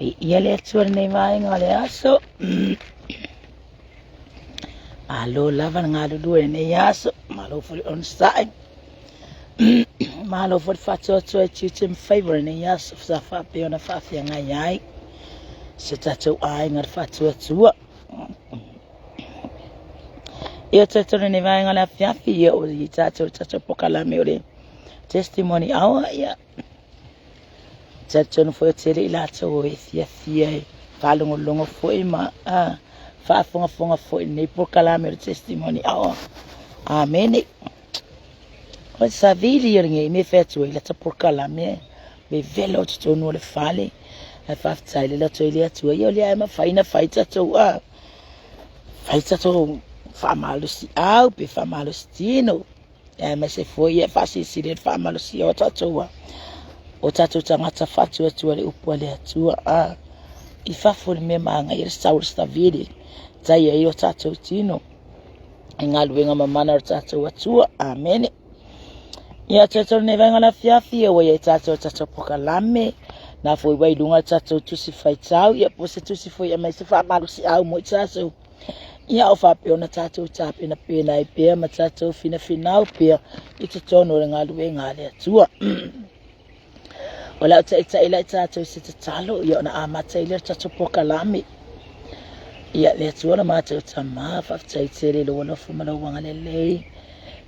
Viia le Atua i lenei vaega o le aso. Malo lava le galulue i lenei aso, malo foi le onosai. Malo foi le faatoatoa i tiute ma faiva o lenei aso sa faapea ona faafeagai ai si o tatou aiga le faatuatua. Ia talitonu lenei vaega o le afiafi, ia o i tatou le tatou polokalame o le Testimony Hour, ia talitonu foi o tele i latou e fiafia e faalogologo foi ma faafogafoga foi i lenei polokalame o le Testimony Hour. Amene. O le savili o lenei mea e fai atu ai lata polokalame vevela o totonu o le fale ae faafetai le loto i le Atua ia o lea e mafai ona fai tatou a fai tatou faamalosiau pe faamalosi tino aemaise foi e faasilisili ai le faamalosia o tatou a o tatou tagata faatuatua i le upu a le Atua a i fafo i le mea manaia le sau o le savili tai ai o tatou tino i galuega mamana o le tatou Atua. Amene. Ia tatou lenei vaega o le afiafi, ia ua i ai tatou tatou polokalame, na foi ua i luga le tatou tusi faitau, ia po o se tusi foi e aumai se faamalosiau mo i tatou. Ia o faapea ona tatou tapenapena ai pea ma tatou finafinau pea i totonu o le galuega a le Atua. O le a taitai la i tatou i se tatalo, ia ona amata ai lea o le tatou polokalame. Ia, le Atua lo matou Tama, faafetai tele i lou alofa ma lou agalelei.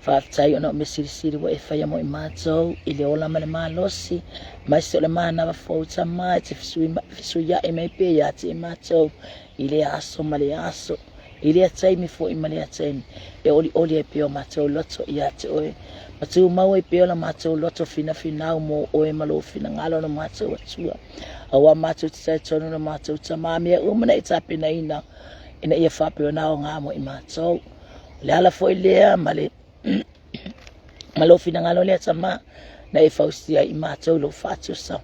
Faafetai ona o mea silisili ua e faia mo i matou i le ola ma le malosi, aemaise o le manava fou Tama e te fesuiai mai pea ia te i matou i lea aso ma lea aso. I lea taimi foi ma lea taimi, e olioli ai pea o matou loto ia te oe, ma tumau ai pea lo matou loto finafinau mo oe ma lou finagalo lo matou Atua. Aua matou te talitonu lo matou Tama, mea uma na e tapenaina ina ia faapea ona aoga mo i matou. O le ala foi lea ma le ma lou finagalo lea Tama, na e fausia ai i matou lou faatusa,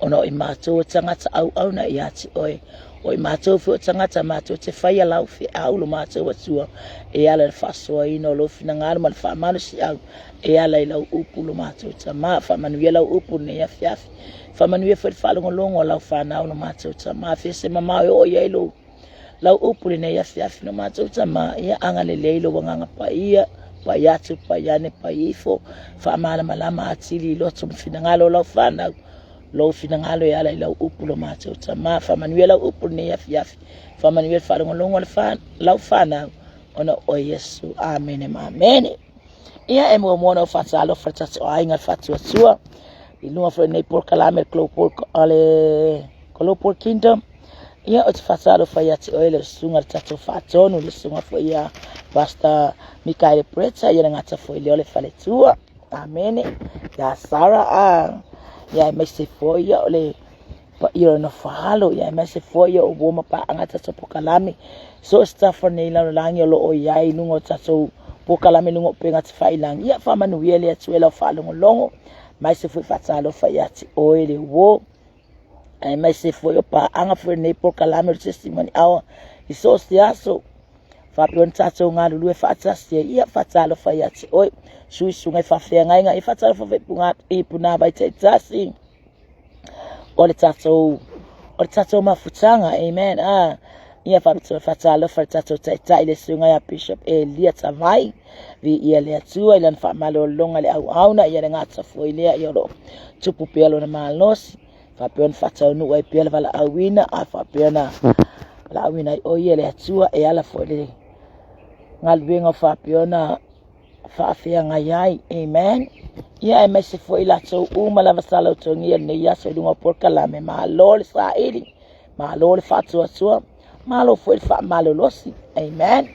ona o i matou o tagata auauna ia te oe, o i matou foi o tagata matou te faia lau feau lo matou Atua, e ala i le faasoaina o lou finagalo ma le faamalosiau, e ala i lau upu lo matou Tama. Faamanuia lau upu lenei afiafi, faamanuia foi le faalogologo a lau fanau lo matou Tama, fia se mamao e oo i ai lou Lau upu lenei afiafi no matou Tama, ia agalelei lou Agaga Paia, pai atu, pai ane, pai ifo, faamalamalama atili i loto ma finagalo o lau fanau, lou finagalo e ala i lau upu lo matou Tama. Faamanuia lau upu lenei afiafi, faamanuia le faalogologo a le lau fanau, ona o Iesu. Amene ma amene. Ia e muamua ona ou faatalofa i le tatou aiga le faatuatua i luga foi o lenei polokalame le Global Kingdom. Ia ou te faatalofa ia te oe le susuga le tatou faatonu, le susuga foi ia Pastor Mikaele Bretta, ia le gata foi lea o le faletua. Amene. Ia Sarah, ah, ia aemaise foi ia o le paia o le nofo alo, ia aemaise foi ia o uo ma paaga tatou polokalame. So o se tafa nei lalolagi o lo o i ai i luga o tatou polokalame i luga o upega tafailagi. Ia faamanuia le Atua i lau faalogologo, aemaise foi faatalofa ia te oe le uo. Aemaise foi o paaga foi lenei polokalame o le Testimony Hour i so o se aso. Faapea ona tatou galulue faatasi ai, ia faatalofa ia te oe, suisuga i faafeagaiga, ia faatalofa foi i punavai taitasi o le tatou o le tatou mafutaga, amen. Ah, ia faatalofa le tatou taitai le susuga ia Bishop Elia Tavai, viia le Atua i lana faamalologa i le auauna, ia le gata foi lea ia o lo o tupu pea lona malosi, faapea ona faataunuu ai pea le valaauina, a faapea ona valaauina ai o ia e le Atua e ala foi i le galuega o faapea ona faafeagai ai, amen. Ia aemaise foi i latou uma lava sa lautogia lenei aso i luga o polokalame, malo le saili, Malo le faatuatua, malo foi le faamalolosi. Amen.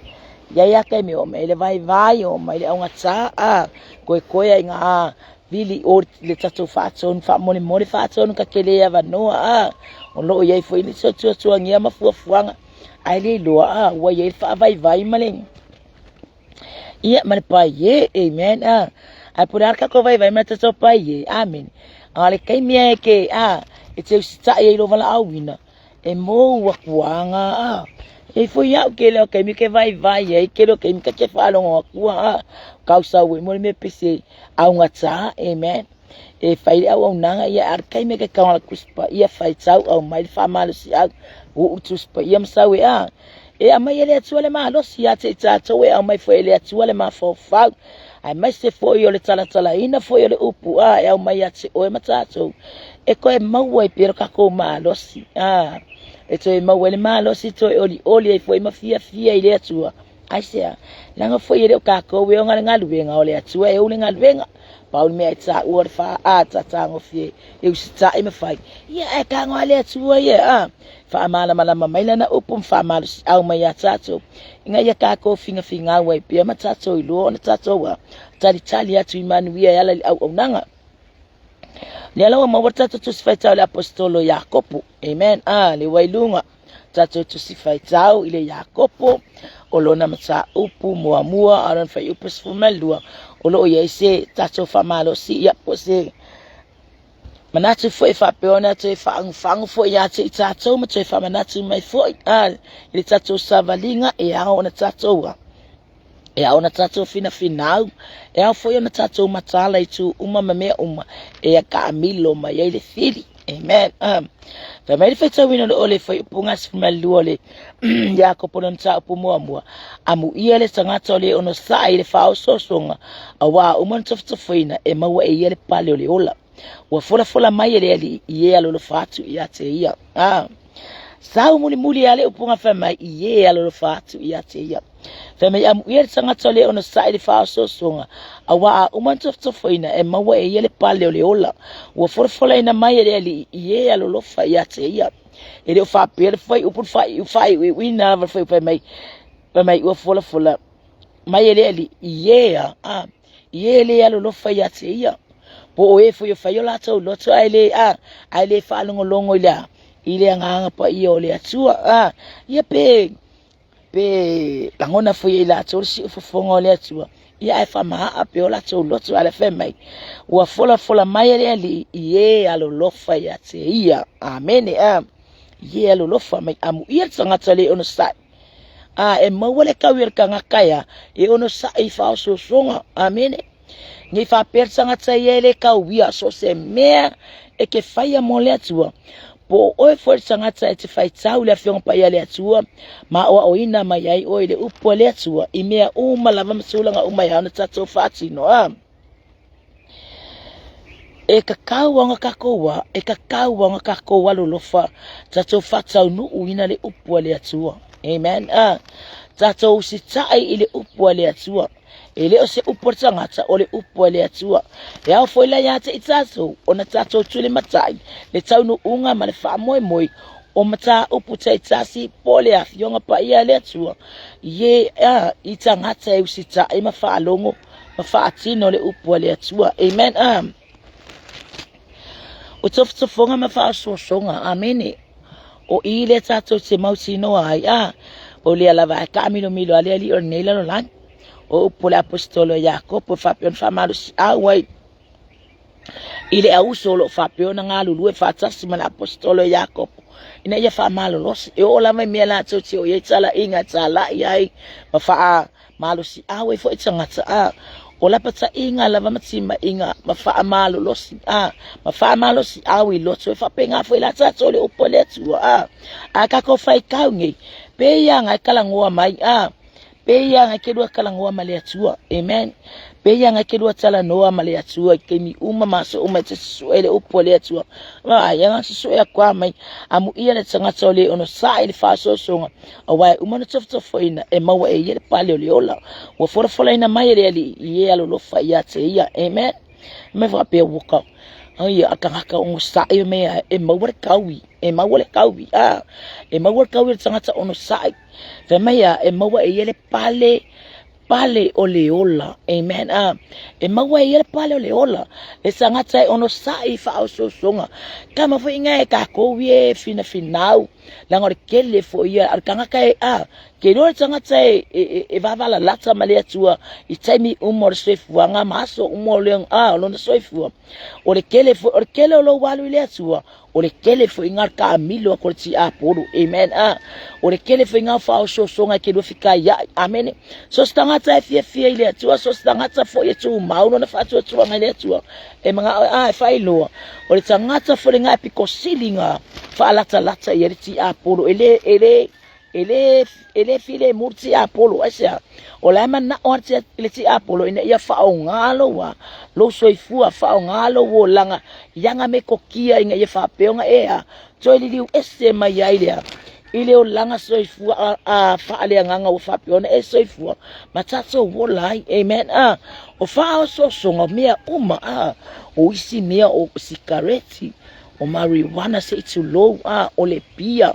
Ia ia taimi o mai le vaivai, o mai le augata, a koekoe ai ngā vili o le tatou faatonu, faamolemole faatonu ka tele avanoa, a o loo iai foi nisi o tuatuagia ma fuafuaga, ae le iloa, a ua iai le faavaivai ma le Ia, ma le pai e, amen, a. Ae po o le a le tatou vaivai ma le tatou pai e, amene. A o le taimi e ke, a, e te usitai ai i lou valaauina, e mou atu lava, a. E i ai foi au tele o taimi ou te vaivai ai, tele o taimi ta te faalogo atu, a, tau sau ai mo le mea pei se augata, amen. E fai le auaunaga ia a o le taimi e ke taoga le Tusi Paia faitau aumai le faamalosiau uu le Tusi Paia ma sau e a e aumai e le Atua le malosi ia te i tatou e aumai foi e le Atua le mafaufau aemaise foi o le talatalaina foi o le upu a e aumai ia te oe ma tatou e toe maua ai pea lo tatou malosi a e toe maua ai le malosi toe olioli ai foi ma fiafia i le Atua. Aisea? Leaga foi e le o tatou e ona le galuega, o le Atua e ou le galuega. Pau le mea e taua o le faa tatagofie e usitai ma fai. Ia ae tago a le Atua ia a faamalamalama mai lana upu ma faamalosiau mai ia tatou ina ia tatou figafigau ai pea ma tatou iloa ona tatou a talitali atu i manuia e ala i le auaunaga. Lea la ua maua le tatou tusi faitau i le aposetolo Iakopo. Amen. A, le ua i luga. Tatou tusi faitau i le Iakopo, o lona mataupu muamua, a o lona fuaiupu 12, o lo o i ai se tatou faamalosi, ia, po o se manatu foi e faapea ona toe faagufagu foi ia te i tatou ma toe faamanatu mai foi a, i le tatou savaliga e ao ona tatou a. E ao ona tatou finafinau, e ao foi ona tatou mataala i itu uma ma mea uma e taamilo mai ai le fili. Amen. Fai mai le faitauina o le ole fuaiupu 12 o le Iakopo lona mataupu muamua, amuia le tagata o le onosai i le faaosoosoga, auā uma ona tofotofoina e maua e ia le pale o le ola. Ua folafola mai e le Alii i e alolofa atu ia te ia. Ah. Sau mulimuli a le upuga fai mai i e alolofa atu ia te ia. Fai mai amuia le tagata o le onosai i le faaosoosoga, auā a uma ona tofotofoina e maua e ia le pale o le ola. Ua folafolaina mai e le Alii i e alolofa ia te ia. E le o faapea le fuaiupu le faaiuiuina lava le fuaiupu fai mai, fai mai ua folafola mai e le Alii i e a, a, i e le alolofa ia te ia. Po o e foi o fai o latou loto ae le a, ae le faalogologo i le a, i le agaga paia o le Atua. A, ia pe, pe lagona foi e i latou le siufofoga o le Atua, ia ae faamaaa pea o latou loto, a le fai mai, ua folafola mai e le Alii i e alolofa ia te ia. Amene. A, i e alolofa mai, amuia le tagata le onosai. A, e maua le kau i le tagata ia, e onosai i faaosoosoga. Amene. Nei faapea le tagata ia e le kauia so o se mea e ke faia mo le Atua. Po o oe foi le tagata e te faitau i le Afioga Paia a le Atua, ma aoaoina mai ai oe i le upu a le Atua i mea uma lava ma tulaga uma e ao ona tatou faatino. A. E tatau ona tatou a, e tatau ona tatou alolofa, tatou faataunuuina le upu a le Atua. Amen. A, tatou usitai i le upu a le Atua. E le o se upu a le tagata, o le upu a le Atua. E ao foi la ia te i tatou, ona tatou tulimatai le taunuuga ma le faamoemoe o mataupu taitasi po o le Afioga Paia a le Atua, i e, a, i tagata e usitai ma faalogo ma faatino le upu a le Atua. Amen. A. O tofotofoga ma faaosoosoga. Amene. O i lea tatou te mautinoa ai. A. O lea lava ae taamilomilo a le Alii o lenei lalolagi. O upu o le aposetolo Iakopo e faapea ona faamalosiau ai i le auso o lo o faapea ona galulue faatasi ma le aposetolo Iakopo ina ia faamalolosi. E oo lava i mea latou te o i ai talaiga e talai ai ma faa malosiau ai foi tagata a o lapataiga lava ma timaiga ma faamalolosi a ma faamalosiau i loto e faapena foi la tatou le upu a le Atua a a tatou faitau nei pei ia e talanoa mai a pei ia ke lua talanoa ma le Atua. Amen. Pei ia ke lua talanoa ma le Atua i taimi uma ma aso uma e te susue le upu a le Atua. A ia na susue aku a mai amuia le tagata o le onosai i le faaosoosoga auā e uma ona tofotofoina e maua e ia le pale o le ola. Ua folafolaina mai e le Alii i e alolofa ia te ia. Amen. Me faapea ua ka ai a tagata onosai mea e maua le kaui, e maua le kaui, a e maua le kaui o le tagata onosai. Fai mai a e maua e ia le pale pale o le ola. Amen. A, e maua e ia le pale o le ola. Le tagata e onosai i faaosoosoga. Kama foi inga e tatou ia e finafinau. Leaga o le tele foi ia, a o le tagata e, a, Ke iloa le tagata e, e, e, e vavalalata ma le Atua i taimi uma o le soifuaga ma aso uma o le, a, o lona soifua. O le tele foi, o le tele o lou alu i le Atua, o le tele foi ngā taamilo atu o le tiapolo. Amen. A, o le tele foi ngā whaososoga e ke lua fikai ai. Amen. So se tagata e fiafia i le Atua, so se tagata foi e tumau lona faatuatuaga i le Atua, e manao a e faailoa, o le tagata foi le ngā e pito sili ngā faalatalata i ai le tiapolo, e le, e le, E le, e le filemu le tiapolo, aisea? O la e manao lava le tiapolo ina ia faaaoga lou a, lou soifua, faaaoga lou olaga i aga metotia ina ia faapea ona e a, toe liliu ese mai ai lea i le olaga soifua a, a faaleagaga ua faapea ona e soifua ma tatou ola ai. Amen. A, o faaosoosoga o mea uma, a, o isi mea o sikareti, o marijuana se i tulou, a, o le pia,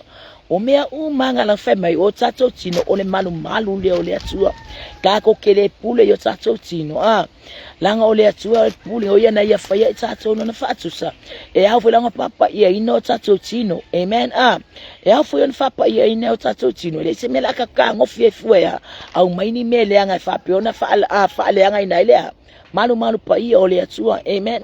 O mea uma nga la fai mai o tatou tino o le malumalu lea o le Atua. Tatou ke le pule i o tatou tino, a. Langa o le Atua o le pule o ia na ia faia i tatou lona faatusa. E ao foi langa papaia ina o tatou tino. Amen, a. E ao foi ona fapaia ina o tatou tino. E le se mea la ka kagofi e fua ea. Au mai ni mea leaga e faapea ona faaleaga ina ai lea. Malumalu paia o le Atua. Amen.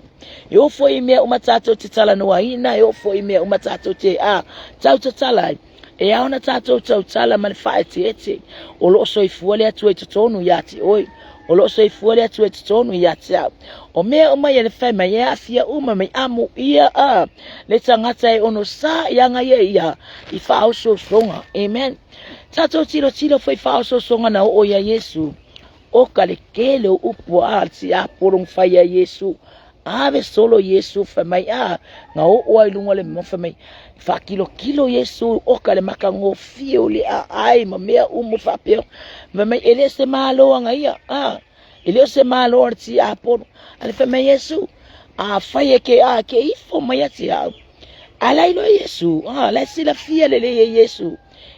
E oo foi i mea uma tatou te talanoaina, e oo foi i mea uma tatou te a tautatala ai. E ao ona tatou tautala ma le faaeteete. O lo o soifua le Atua i totonu ia te oe. O lo o soifua le Atua i totonu ia te au. O mea uma ia le fai mai e aafia uma mai amuia a le tagata e ono sa i aga ia ia i faaosoosoga. Amen. Tatou tilotilo foi faaosoosoga na oo ia Iesu. O ka le tele o upu a le tiapolo na fai ia Iesu, ave solo Iesu fai mai a, na oo ai luga o le mauga fai mai, faakilokilo Iesu o ka le matagofie o le aai ma mea uma faapea, fai mai e le o se malo aga ia, a, e le o se malo a le tiapolo. A le fai mai Iesu, afai e ke a, ke ifo mai ia te au. A la iloa Iesu, a, la e silafia lelei e Iesu.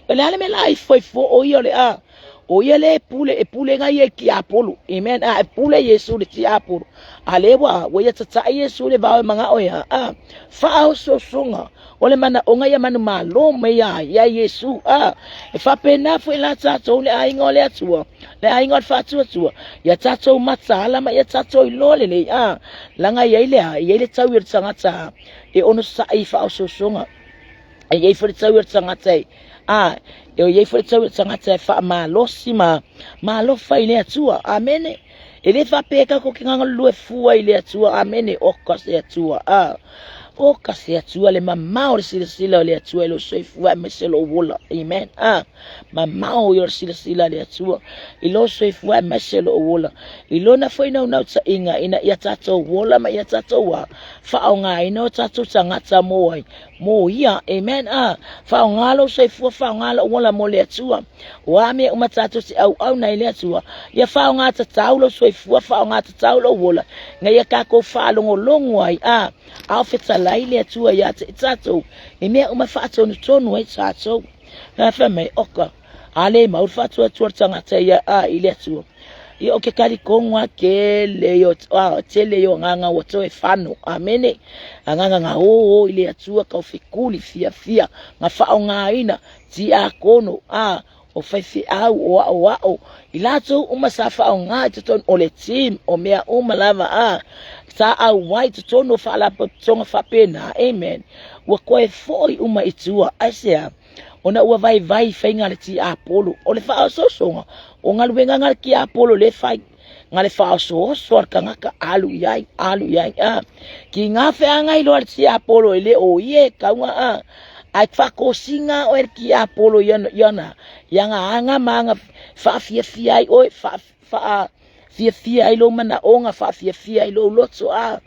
O le a le mea la ifo ifo o ia o le a, O ia le pule, e pule ngai ia i tiapolo. Amen. A e pule Iesu le tiapolo. A le ua, ua ia tatai Iesu le vao e mangao ia. A, faaosoosoga o le manaoga ia manumalo mai ia, ia Iesu. A, e faapena foi la tatou le aiga o le Atua, le aiga o le faatuatua, ia tatou mataala ma ia tatou iloa lelei. A, laga i ai le a, i ai le taui o le tagata e onosai i faaosoosoga. E i ai foi le taui o le tagata e, a, e i ai foi le taui o le tagata e faamalosi ma maalofa i le Atua. Amene. E le faapea tatou te galulue fua i le Atua. Amene. O ka se Atua. A, o ka se Atua le mamao o le silasila o le Atua i lou soifua aemaise lou ola. Amen. A, mamao ia o le silasila a le Atua i lou soifua aemaise lou ola. I lona foi naunautaiga ina ia tatou ola ma ia tatou a, faaaogaina o tatou tagata mo ai, mo ia. Amen. A, faaaoga lou soifua, faaaoga lou ola mo le Atua. O a mea uma tatou te auauna i le Atua, ia faaaoga tatau lou soifua, faaaoga tatau lou ola, ina ia tatou faalogologo ai, a, a o fetalai le Atua ia te i tatou, i mea uma e faatonutonu ai tatou. Na fai mai, oka, a le mau le faatuatua le tagata ia a i le Atua. Ia o ke talitonu a tele ia a tele ia o agaga ua toe fano. Amene. Agaga ga o i le Atua kau fekuli fiafia ga faaaogaina tiakono a o faifeau o aoao i latou uma sa faaaoga i totonu o le team o mea uma lava a sa auai i totonu o faalapotopotoga faapena. Amen. Ua toe foi uma i tua. Aisea? Ona ua vaivai faiga a le tiapolo. O le faaosoosoga, o galuega nga le tiapolo le fai, nga le faaosooso a le tagata alu i ai, alu i ai. A, ki ngā feagai loa le tiapolo e le o ia e kauga a, ae faatosina oe le tiapolo ia ia ia nga aga ma aga faafiafia ai oe, faa, faa fiafia ai lou manaoga, faafiafia ai lou loto, a.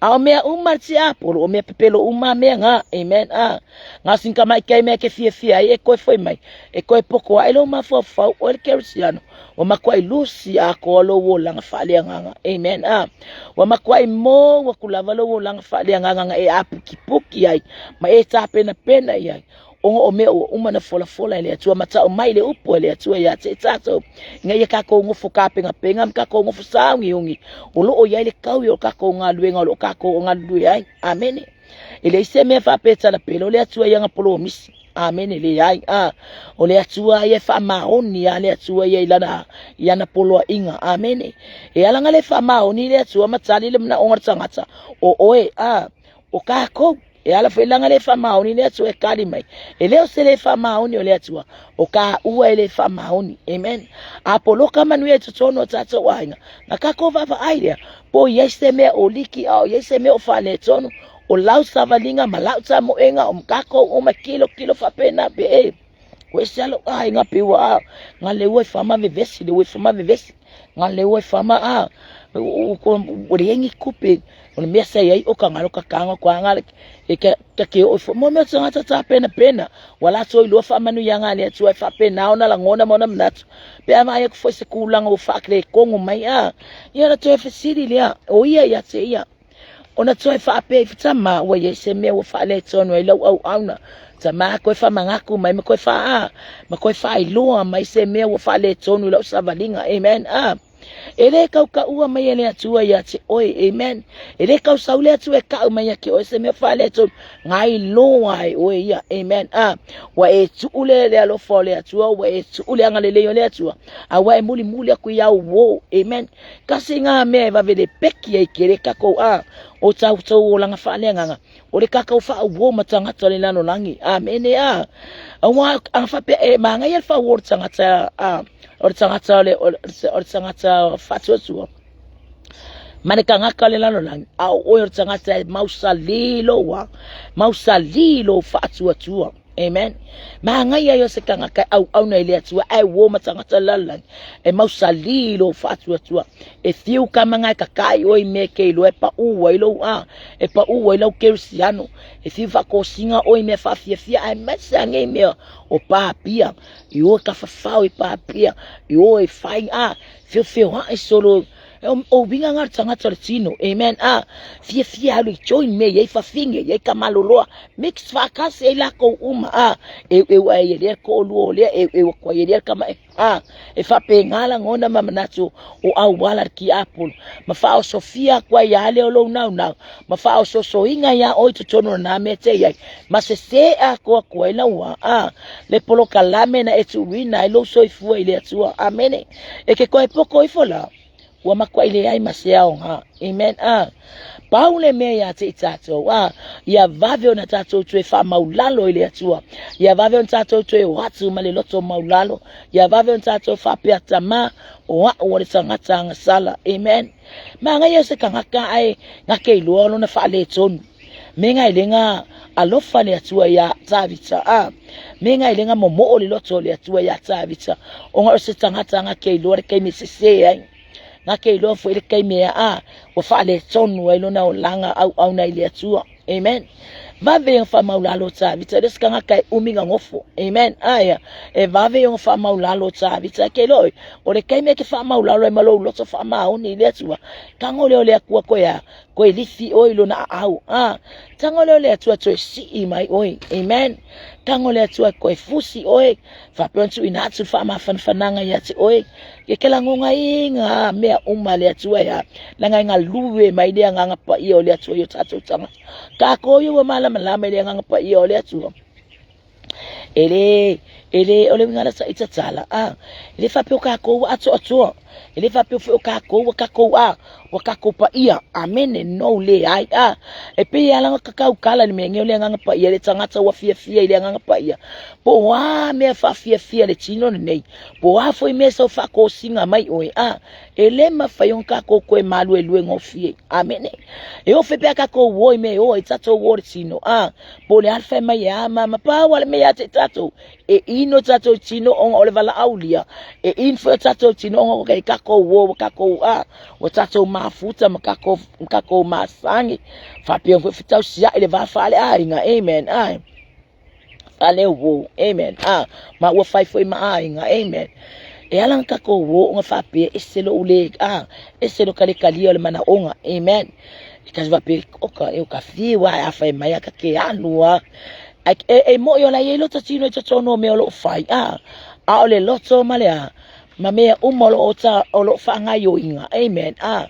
A o mea uma le tiapolo, o mea pepelo uma mea nga, amen, a. Nga sin ka mai kei mea ke fiafia ai e koe foi mai, e koe poko ai lou mafaufau, oe le Kerisiano, ua makuai lusi atoa lou olaga faaleagaga, amen, a. Ua makuai mou aku lava lou olaga faaleagaga na e apukipuki ai, ma e tapenapena i ai. Ona o mea ua uma na folafola e le Atua, ma tau mai le upu a le Atua ia te i tatou, ina ia tatou nofo tapenapena ma tatou nofo sauniuni, o lo o i ai le taui o tatou galuega o lo o tatou galulue ai. Amene. E leai se mea faapea e talapelo le Atua i ana polomisi. Amene leai. A o le Atua ia e faamaoni a le Atua ia i lana i ana poloaiga. Amene. E ala le faamaoni le Atua ma tali le manaoga o le tagata o oe a o kākou. E ala foi langa le faamaoni le Atua e kali mai. E le o se le faamaoni o le Atua, o ka ua e le faamaoni. Amen. A poloka manuia i totonu o tātou aiga, na kākou vaavaai lea, po i ai se mea o liki a o i ai se mea o faaletonu, o lau savaliga ma lau tamoega o kākou uma kilo kilo faapena pe e. Ua ese lou aiga pe ua a, nga le ua i fama vevesi, le ua i fama vevesi, nga le ua i fama a, ua leai ni tupe, o le mea sa i ai o ka galo ka kaga ko anga e ka ka ke o fo mo mea tagata tapenapena ua latou iloa faamanuiaga a le Atua e faapena ona lagona ma ona manatu pe a vaai atu foi se tulaga ua faaletonu mai a ia ona toe fesili lea o ia ia te ia ona toe faapea ifo tama ua i ai se mea ua faaletonu ai lau auauna tama koe faamanatu mai ma koe faa ma koe faailoa mai se mea ua faaletonu i lau savaliga. Amen. A e le kaukaua mai e le Atua ia te oe. Amen. E le kausau le Atua e kau mai ia te oe se mea faaletonu gailoa ai oe ia. Amen. A ua e tuu le le alofa o le Atua, ua e tuu le agalelei o le Atua, a ua e mulimuli aku i au uō. Amen. Kasi ngā mea e vave le peki ai ke le kakou a o tātou olaga faaleagaga o le kakau faauō ma tagata o le lalolagi. Amene a. Aua a faapea e māngaia le faauō o le tagata a o le tagata o le o le tagata faatuatua ma le tagata o le lalolagi, a o oe o le tagata e mausali lou a mausali lou faatuatua. Amen. Māngaia ia o se tagata e auauna i le Atua, ae uō ma tagata o le lalolagi, e mausali lou faatuatua. E fiu ka manga e kakai oe i mea e ke iloa e paʻū ai lou a, e paʻū ai lau kerisiano. E fiu faakosiga oe i mea faafiafia, aemaise a nei mea o pāpia. I o e kafafao i pāpia, i o e whai a, feofeoaʻi solo E o uiga ngā tagata o le tino. Amen. A, fiafia alu i join me iai fafine, iai kamaloloa, mix faakasi ai lakou uma. A, eueu ae ia lea toʻalua o lea, eueu aku ai ia lea kama e. A, e faapena lagona ma manatu o auala le tiapolo, ma faaosofia aku ai ia lea o lou naunau, ma faaososoina iā oe i totonu o nā mea e te i ai, ma sesē atoa atu ai lau wā, a, le polokalame na e tuuina ai lou soifua i le Atua. Amene. E ke koe poko ifo la, ua matuai leai ma se aoga. Amen. A, pau le mea iā te i tātou, a, ia vave ona tātou toe faamaulalo i le Atua, ia vave ona tātou toe o atu ma le loto maulalo, ia vave ona tātou faapea tama, o a'u o le tagata agasala. Amen. Māngaia se tagata ae gake iloa lona faaletonu. Me ngai le nga alofa le Atua iā Tavita, a me ngai le nga momoo le loto o le Atua iā Tavita, ona o se tagata gake iloa le taimi e sesē ai, gake iloa foi le taimi e a ua faaletonu ai lona olaga auauna i le Atua. Amen. Vave ona faamaulalo o Tavita, e le o se tagata e umi gagofo. Amen. Aia, e vave ona faamaulalo o Tavita, ke iloa oe, o le taimi e ke faamaulalo ai ma lou loto faamaoni i le Atua, tago lea o le Atua koe a, koe lifi oe i lona aau. A, tago lea o le Atua toe sii mai oe. Amen. Tago le Atua koe fusi oe, faapea ona tuuina atu le faamafanafanaga ia te oe. Ke ke lagonaina mea uma le Atua e a, leaga e galue mai le Agaga Paia o le Atua i o tatou tagata. Kākou ia ua malamalama i le Agaga Paia o le Atua. E le, e le, o le uiga la sa i tatala, a, e le faapea o kākou ua atoatoa, e le faapea foi o kākou ua kākou a, ua kākou paia, amene, no leai, a, e pei e ala ona kakaukala i le mea nei o le Agaga Paia, le tagata ua fiafia i le Agaga Paia, po o a mea faafiafia le tino lenei, po o a foi mea sau faatosina mai oe, a, e le mafai ona kākou toe maluelue gofie, amene. E ofe pea kākou o i mea e o ai tatou o le tino, a, po o le a le fai mai e a ma ma pau a le mea ia te i tatou, e ino tatou tino ona o le valaaulia, e inu foi o tatou tino ona o kei kākou o, ua kākou a, ua tatou mafuta ma kākou, ma kākou masani, faapea foi fetausiaʻi le va faaleaiga, amen, ae. Fale uō, amen, a, ma ua fai foi ma aiga, amen. E ala ona tatou uō ona faapea ese lou le, a, ese lo kalekalia o le manaoga, amen. E kasi faapea, oka, e o ka fiu a e a fai mai a ka ke alu a. E, e, e moʻi o la i ai loto tino i totonu o mea o loo fai, a, a o le loto ma le a, ma mea uma o loo ta, o loo faagaioiga, amen, a.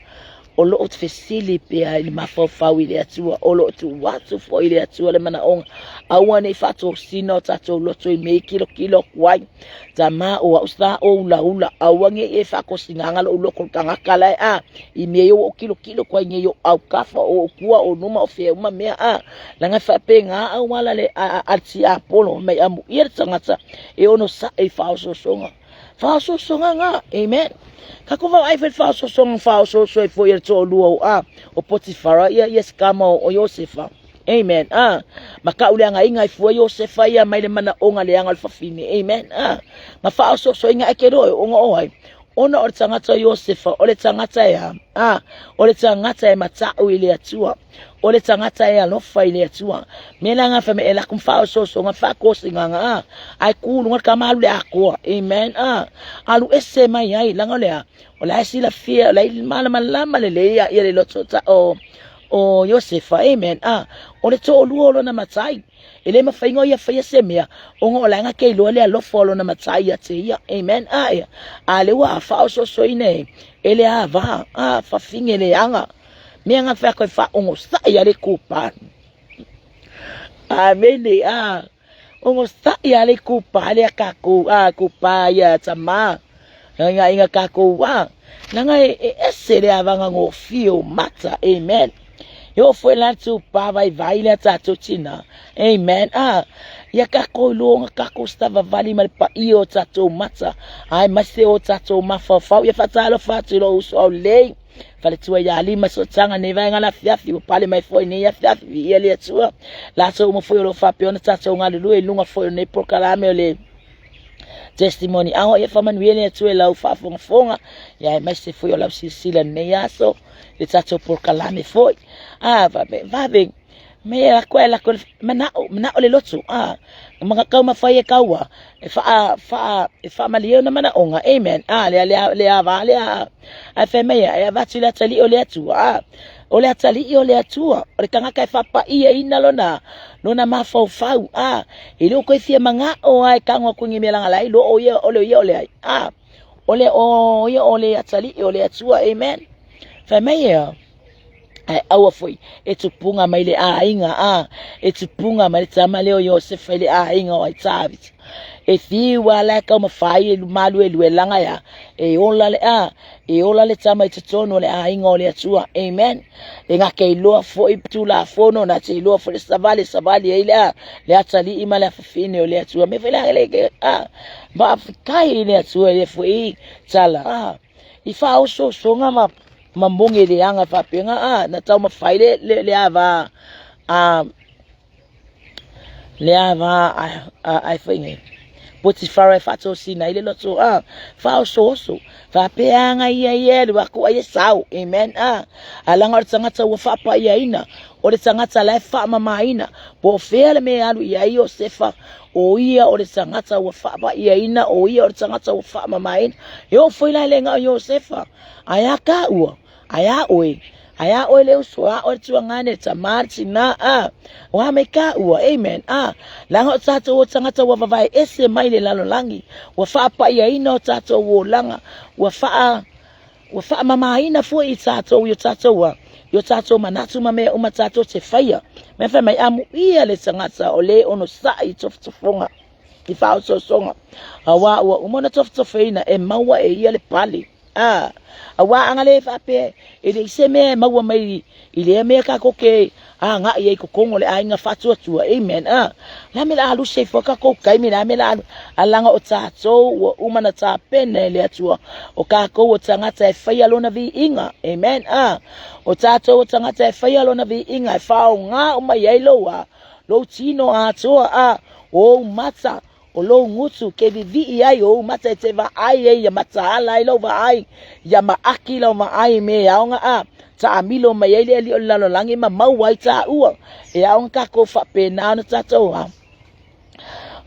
O lo o fesili pea i le mafaufau i le Atua, o lo o tuu atu foi i le Atua le manaoga, aua ne i faatosina o tatou loto i mea e kilokilo atu ai. Tama o au sa o ulaula, aua ne i e faatosinaga lou loto i le tagata la e a, i mea ia ua ou kilokilo atu ai nei o autafa, o ou tua, o numa, o fea uma mea a. Leaga e faapena auala le a le tiapolo mai amuia le tagata e onosai i faaosoosoga. Faaosoosoga na, amen. Tatou vaavaai foi i le faaosoosoga na faaosooso ai foi e le toalua o a, o Potifara ia, ia si tama o Iosefa. Amen. Ah, ma tauleagaina ai fua Iosefa ia mai le manaoga leaga o le fafine. Amen. Ah, ma faaosoosoina e ke loe ona o ai. Ona o le tagata o Iosefa, o le tagata e a, ah, o le tagata e mata'u i le Atua. O le tagata e alofa i le Atua. Me la nga fame e laku faaosoosoga faakosigaga a ae ku luga le tama alu le atoa. Amen. Ah, alu ese mai ai laga o le a, o la e silafia, o la e malamalama lelei ia le loto ta o o Iosefa. Amen. Ah, o le toalua o lona matai. E le mafai ona ia faia se mea, ona o la e na te iloa le alofa o lona matai ia te ia. Amen. Ah, ia. A le ua faaosoosoina e, e le ava, ah, fafine leaga. Mea nga whea koe whaongosa'i a le kūpā. Amene, a. Ongosa'i a le kūpā le a kākou, a kūpā ia tamā. Inga inga kākou, a. Nanga e, e ese le avanga ngōfie o mata, amen. E o foe la tu pā vai vai le tātou tina. Amen. A, ia kākou i luonga kākou stavavali ma le paia o tātou mata. Ai mase o tātou mafaufau. Ia whataalofa atu i lou uso au lei. Faletua ia lima sootaga nei vaega la afiafi ua pale mai foi nei afiafi viia le Atua latou uma foi o lo o faapea ona tatou galulue i luga foi o nei polokalame o le testimony hour. Ia faamanuia le Atua i lau faafogafoga ia aemaise foi o lau silasila i lenei aso le tatou polokalame foi. A vave vave me lako e lako manao manao le loto a ma taumafai e kaua e faa faa e faamalie ona manaoga. Amen. A le le le ava le a ae fai mai e avatu i le atalii o le Atua. A o le atalii o le Atua o le tagata e faapaiaina lona lona mafaufau. A e le o koe fia manao a e tago atu i ni mea laga lai lo o ia o le ia o le ai. A o le o ia o le atalii o le Atua. Amen. Fai mai e Ae aua foi e tupuga mai le aiga a, e tupuga mai le tama lea o Iosefa i le aiga o Aitavita. E fiu a la e taumafai e maluelue laga ia, e ola le a, e ola le tama i totonu o le aiga o le Atua. Amen. E na te iloa foi Tulafono, na te iloa foi le savali, savali ai le a, le atalii ma le afafine o le Atua. Me foi la le a, faafetai i le Atua i le foi tala a. I faaosoosoga ma ma moge leaga faapena a na taumafai le le le ava a le ava a a fai nei Potifara e faatosina ai le loto a faaosooso faapea aga ia ia alu atu ai e sao. Amen. A alaga o le tagata ua faapaiaina o le tagata la e faamamaina po o fea le mea e alu i ai Iosefa o ia o le tagata ua faapaiaina o ia o le tagata ua faamamaina. E oo foi la e le na o Iosefa. Ae a tāua, ae a oe, ae a oe le uso, a oe le tuagane, le tamā, le tinā, a, o a mai tāua, amen, a, leaga o tātou o tagata ua vavae ese mai le lalolagi, ua faapaiaina o tātou olaga, ua faa, ua faamamaina foi i tātou i o tātou a, i o tātou manatu ma mea uma tātou te whaia. Mea whai mai, amuia le tagata o le onosa'i i tofotofoga, i faaosoosoga, auā ua uma ona tofotofeina e maua e ia le pale. A, auā aga le faapea e leai se mea e maua mai i lea mea kākou ke agai ai i totonu o le aiga faatuatua. Amen. A, la me la alu se ifo kākou taimi, la me la alu, a laga o tātou ua uma na tapena e le Atua, o kākou o tagata e faia lona viiga. Amen. A, o tātou o tagata e faia lona viiga, e faaaoga uma i ai lou a, lou tino atoa, a, o ou mata, o lou gutu ke vivii ai ou mata e te vaai ai ia mataala ai lou vaai, ia maaki lau vaai i mea e aoga a taamilo mai ai le alii o le lalolagi ma maua ai taua. E aoga kākou faapena ona tātou a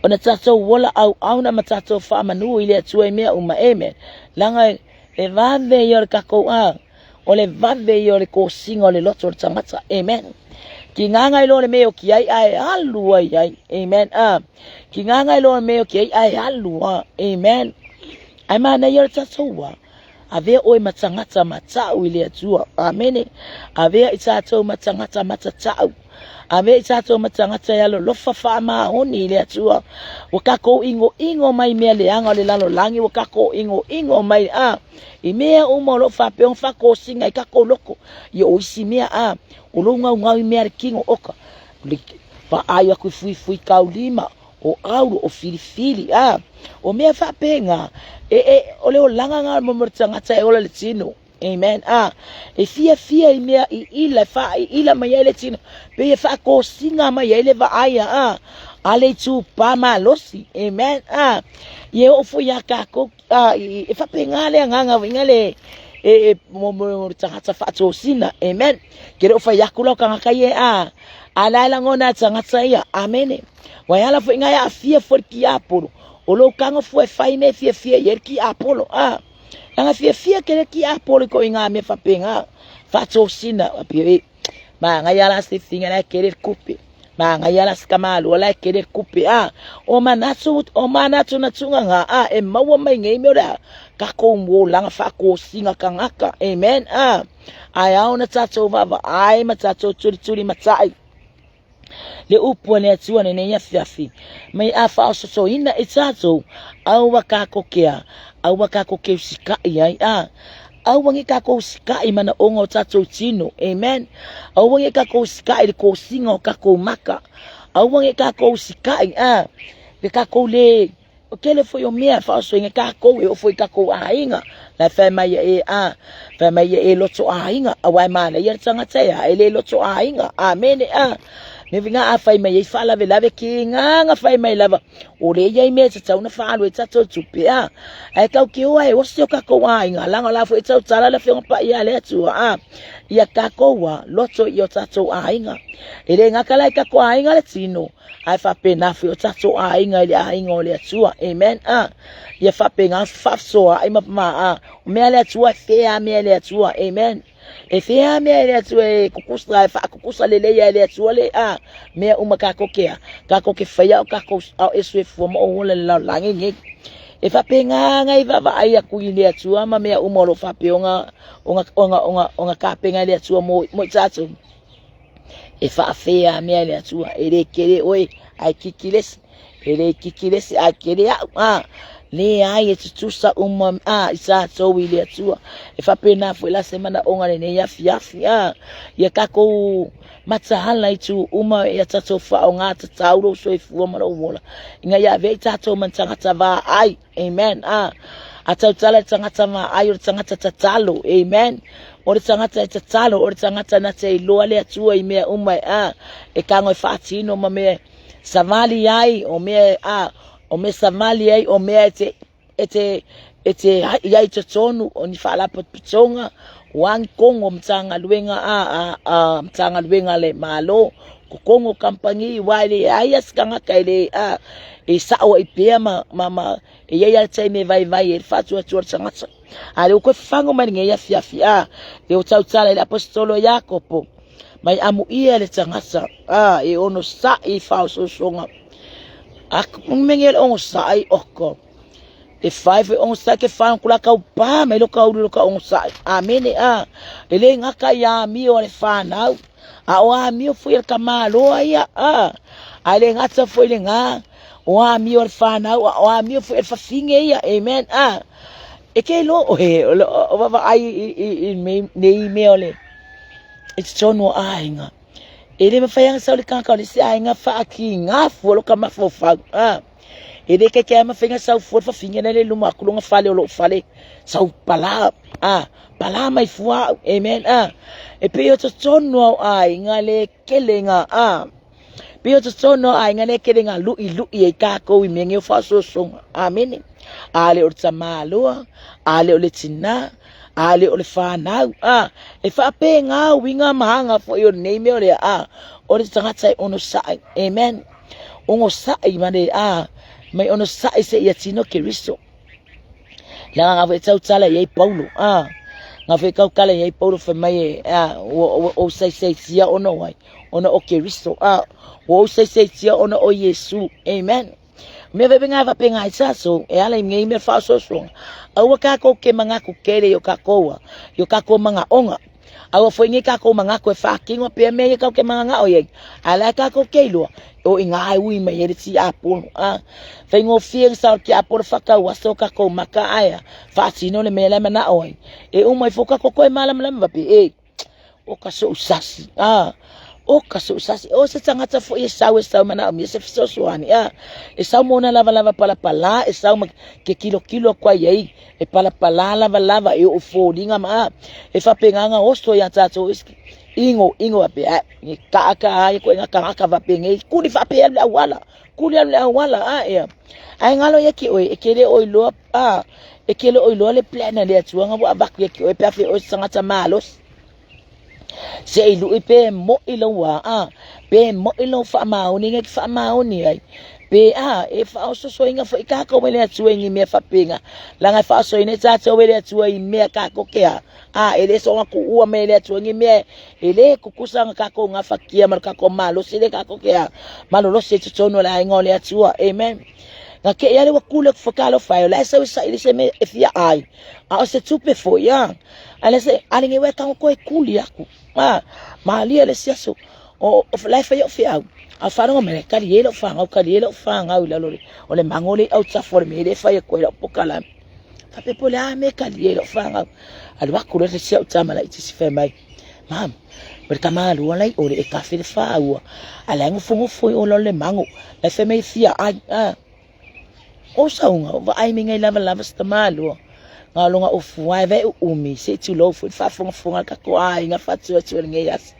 ona tātou ola auauna ma tātou faamanu i le Atua i mea uma. Amen. Laga e vave ia o le kākou a o le vave ia o le kosiga o le loto o le tagata. Amen. Ki ngāngai loa le mea o ki ai ae alu ai ai. Amen. A. Ki ngāngai loa le mea o ki ai ae alu a. Amen. Ai mānaia o le tātou a. Avea oe ma tagata matau i le Atua. Amene. Avea i tatou ma tagata matatau. Avea i tatou ma tagata e alolofa faamaoni i le Atua. Ua kakou igoigo mai mea leaga o le lalolagi, ua kakou igoigo mai a i mea uma o loo faapea ona faatosina i kakou loko. Ia o isi mea a o lou gaugau i mea a le kino oka. Vaai aku i fuifui taulima, o auro, o filifili, a o mea faapena, e, e, o le olaga na mo le tagata e ola le tino. Amen. A, e fiafia i mea i ila, e faa'iila mai ai le tino, pei e faatosina mai ai le vaaia, a, a le itupa malosi. Amen. A, ia e oo foi iā tatou, a, e faapena le agaga uiga le, e, e, mo, mo le tagata faatosina. Amen. Ke le o fai atu la o tagata ia, a, a la e lagona e tagata ia. Amene. Ua e ala foi ina e aafia foi le tiapolo, o lou tago fua e fai mea e fiafia i ai le tiapolo. A, Leaga fiafia tele tiapolo i ituaiga mea faapena, faatosina, faapea e, manaia la se figa la e tele le tupe, manaia la se tamaloa la e tele le tupe, a, o manatu, o manatunatuga na, a, e maua mai nei mea o le a tatou olaga faatosina tagata, amen, a, ae ao ona tatou vaavaai ma tatou tulitulimatai. Le upu a le Atua lenei afiafi, mai a faaososoina i tatou, aua kako kea, aua kako ke usikaʻi ai, a aua ne i kakou usikaʻi i manaʻoga o tatou tino, amen. Aua ne i kakou usikaʻi i le kosiga o kakou maka, aua ne i kakou usikaʻi, a le kakou le O tele foi o mea e faaosoina takou e oo foi i takou aiga. La e fai mai e a, fai mai e loto aiga, aua e manaia le tagata e a, e le loto aiga. Amene a. Me vinga a fai mai ei faalavelave ki nganga fai mai lava. O le iai mea e tatau na faalu e tatou tupe a. Ae tau ke oa e osi o kakou aiga, langa la foi tau tala le afioga paia a le Atua a. Ia kakou a, loto i o tatou aiga. E le gata la i kakou aiga le tino, Ae faapena foi o tatou aiga i le aiga o le Atua. Amen. A. Ia faapena faasoaai ma ma a. O mea le Atua e fea mea le Atua. Amen. E fea mea le Atua e kukusa e faakukusa lelei ai le Atua le a. Mea uma kakou ke a. Kakou ke faia o kakou ao e soifua ma o ola le lalolagi nei. E faapena ngai vaavaai aku i le Atua ma mea uma o lo o faapea ona ona ona ona ona tapena e le Atua mo mo i tatou. E faafea mea e le Atua, e le kele oe, ae kiki le isi, e le kiki le isi, ae kele au, a, leai e tutusa uma, a, i tatou i le Atua. E faapena foi la se manaoga lenei afiafi, a, ia tatou mataala i itu uma ia tatou faaaoga tatau lou soifua ma lou ola, ina ia avea i tatou ma ni tagata vaai. Amen. A, a tautala le tagata vaai o le tagata tatalo. Amen. O le tagata e tatalo, o le tagata na te iloa le Atua i mea uma e a, e tago e faatino ma mea savali ai, o mea a, o mea savali ai, o mea e te, e te, e te i ai totonu o ni faalapotopotoga, o a ni kogo o Matagaluega a, a, a Matagaluega a le Malo, kokogo o kamupani, aua e leai lava se tagata e le a, e sao ai pea ma, ma, ma, e i ai lava le taimi e vaivai ai le faatuatua o le tagata. A lea ua toe fafago mai lenei afiafi, a, lea ua tautala i le Aposetolo Iakopo, mai amuia le tagata, a, e onosai i faaosoosoga. A, mea le onosai, oko. E fai foi onosai ke whai kula kau pā mai lo kaulu lo ka onosai. Amene a. E le ngaka i a mio a le whanau. A o a mio foi le kamaloa ia a. A le ngata foi le ngā. O a mio a le whanau. A o a mio foi le whawhinge ia. Amen a. E ke lo o he. O, o, o wawa ai i, i, i me, nei mea o le. I te tonu o āinga. E le mawhai anga sau le kākau le se āinga whaaki ngā fua lo ka mafaufau. A. E le kaikai ma fainga sau fua le fafine lea le luma aku lona fale o lou fale sau pala a pala mai fua au amen a e pei o totonu au aiga le kele nga a pei o totonu au aiga le kele nga lui lui ai kākou i mea nei o faasoasoga amene a le o le tamāloa a le o le tinā a le o le whanau a e faapena uiga ma aga foi o lenei mea o lea a o le tagata e onosai amen. Onosai ma le a mai onosai se ia tino Keriso. Leaga nga foi tautala i ai Paulo a nga foi tautala i ai Paulo fai mai e a ua ou saisaitia ona o ai ona o Keriso a ua ou saisaitia ona o Iesu. Amen. Mea vevenga faapena i saso e ala i nei mea faaosoosoga. Aua kākou ke manatu kele i o kākou a, i o kākou manaʻoga. Aua foi nei kākou manatu e faatino pea mea ia kākou ke mananao i ai. A la e kākou ke iloa, o i ngā e ui mai ai le tiapolo. A, faigofie na sao le tiapolo whakau aso kākou maka aea, faatino le mea la e manao ai. E uma ifo kākou koe malamalama vape, e, o ka soʻu sasi, a, o ka soʻu sasi, o se tagata foi e sau e sau manaʻomia se fesoasoani, a, e sau ma ona lavalava palapalā, e sau ma ke kilokilo aku ai ai, e palapalā lavalava e oʻu foliga ma, a, e faapena oso iā tātou igo igo faapea, ae, e kaʻakaʻa ai koe nga tagata faapenei, kuli faapea alu i le auala, kuli alu i le auala, a, ea, ae galo ia ke oe, e ke le ʻoe iloa, a, e ke le ʻoe iloa le plan a le Atua na ua avatu ia ke oe pe a fai ʻoe se tagata malosi. Se i luʻi pe moʻi lou wā, a, pe moʻi lou faamaoni nge ke faamaoni ai. Pe a, e faaososoina foi kākou e le Atua i ni mea faapena. Leaga e faaososoina ai tātou e le Atua i mea kākou ke a, a, e le soona kuʻua mai e le Atua ni mea e lē kukusa na kākou gafatia ma lo kākou malosi lea kākou ke a malolosi ai totonu o le aiga o le Atua. Amen. Na ke ia le ua kule ku whakalofa e o la e sau e saili se mea e fia ai. A o se tupe foi, a. A le se, a le ngewe tango koe kuli aku. A, malia le isi aso. O, o la e whai o whiau. A whanonga mai, kali e lau whangau, kali e lau whangau i lalo le, o le mango le au tafo o le mea le whai e koe lau pokala. Whapepo le a me kali e lau whangau. Alu aku le se au tama la i tisi whai mai. Mam, o le tama alua lai o le e kafe le whāua. A le ngofo ngofo i o lalo le mango. La whai mai fia ai. A. O saunga, o vaai me ngai lava lava se tama alua. Ngā longa o fuae vai o umi, se i tulou foi faafogafoga le tatou aiga faatuatua i lenei aso.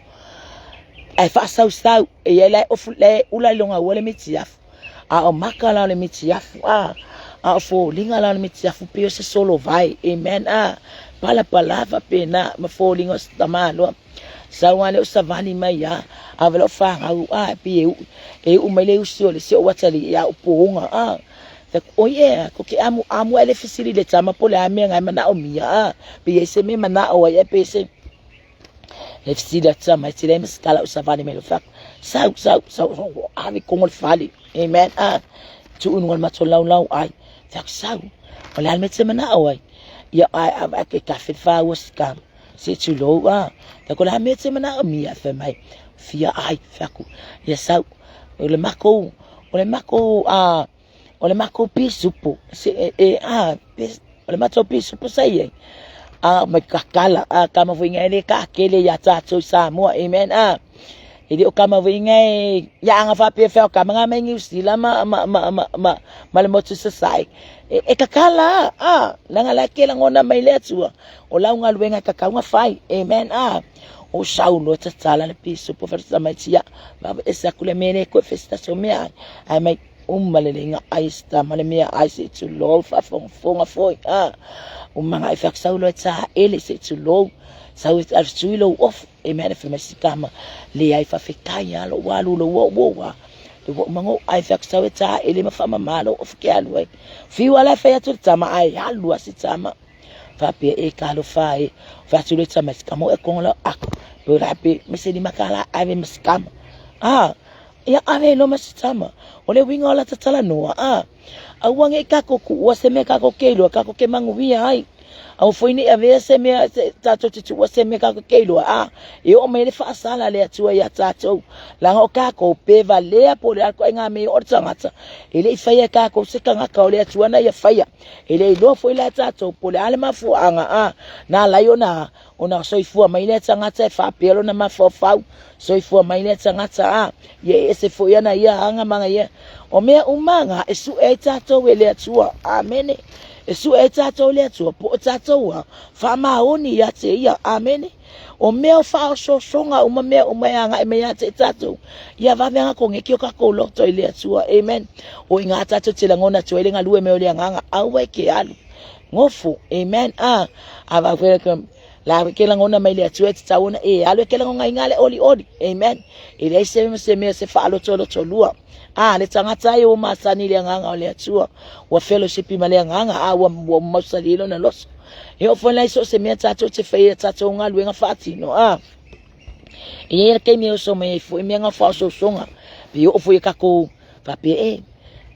Ae faasausau, e i ai la e ofu, la e ula i lona ua le mitiafu. A o maka la o le mitiafu, a, a o foliga la o le mitiafu pei o se solo vai. Amen, a, palapala faapena ma foliga o se tamaloa. Sau lava lea o savali mai a, ave loa fanau, a, pei e uʻi, e uʻu mai le usi o le isi o atalii ia upuga, a. Fai atu, oi ea, ko ke amu, amu ae le fesili i le tama po o le a mea na e manaʻomia, a, pei e i ai se mea e manaʻo ai, ae pei se, le fesili atu tama e tele ai ma se tala o savali mai lo fai atu, sau, sau, sau, sau, ave i totonu o le fale, amen, a, tuu i luga o le matou laulau ai, fai atu, sau, o le a le mea e te manaʻo ai, ia, ae ave atu e kafe le fāua si tama. Se tulou a. Fai atu, o le a mea e te manaʻomia? Fai mai, fia ai, fai atu, ia sau, o le makou, o le makou, a, o le makou pisupo, se, e, e, a, pis, o le matou pisupo sa i ai. A, mai kakala, a, kama foi ngai le kakele iā tātou i Samoa, amen, a. E le o kama foi ngai, ia anga faapea fea o kama ngā mai Niu Sila ma, ma, ma, ma, ma, ma le motu sasae. E, e kakala, a, leaga la ke lagona mai le Atua. O lau galuega e tatau na fai. Amen. Ah. O Saulo e tatala le pisupo fa mai tia. Ma ese aku le mea le koe festa so mea ai. Ai mai uma le lenga ai sta ma le mea ai se tulou faafogafoga foi. Ah. Uma ngai fa Saulo e ta ele se tulou. Sau e tui lou ofu. Amen. Fa mai sikama le ai fa fetai alo walu lo wo wo wa. Le wo mango ai fa sau e ta ele ma fa mamalo ofu ke alu ai. Fiu ala fa atu le tama ai alu a si tama. Faapea e ka alofa e fai atu le tama sikama e kongo la ako pe la pe me se lima ka la ave ma sikama a ia ave lo ma sitama o le winga o la tatala noa a aua nge ka ko ku ua se me ka ko ke iloa ka ko ke manguia ai au foi nei avea se mea se tātou te tuua se mea kākou ke iloa a e oo mai le faasala le Atua iā tātou leaga o kākou pe valea po o le a le ituaiga mea e oo le tagata e le i faia e kākou se tagata o le Atua na ia faia E le iloa foi la e tātou po o le a le mafuaaga a na ala ai ona ona soifua mai lea tagata e faapea lona mafaufau soifua mai lea tagata a ia e ese foi ana ia aga ma ana ia o mea uma ga e sue ai tātou e le Atua. Amene. E sue ai tātou e le Atua po o tātou a faamaoni ia te ia. Amene. O mea o faaosoosoga uma mea uma e agai mai ia te i tātou. Ia vave aga kogeki o kākou loto i le Atua. Amen. O i ngā tātou te lagona atu ai le galue mai o le Agaga, aua e ke alu. Gofo. Amen. A, a va koe ke la ke lagona mai le Atua e tatau ona e alu e ke lagona inga le oli oli. Amen. E leai se se mea se faalotoloto lua. A, le tagata ai ua masani i le Agaga o le Atua. Ua fellowship ma le Agaga, a ua, ua mausali ai lona loso. E oo foi la i so o se mea tātou te whai a tātou galuega faatino, a. E i ai le taimi e oso mai ai foi mea nga faaosoosoga, pe oo foi e kākou faapea e.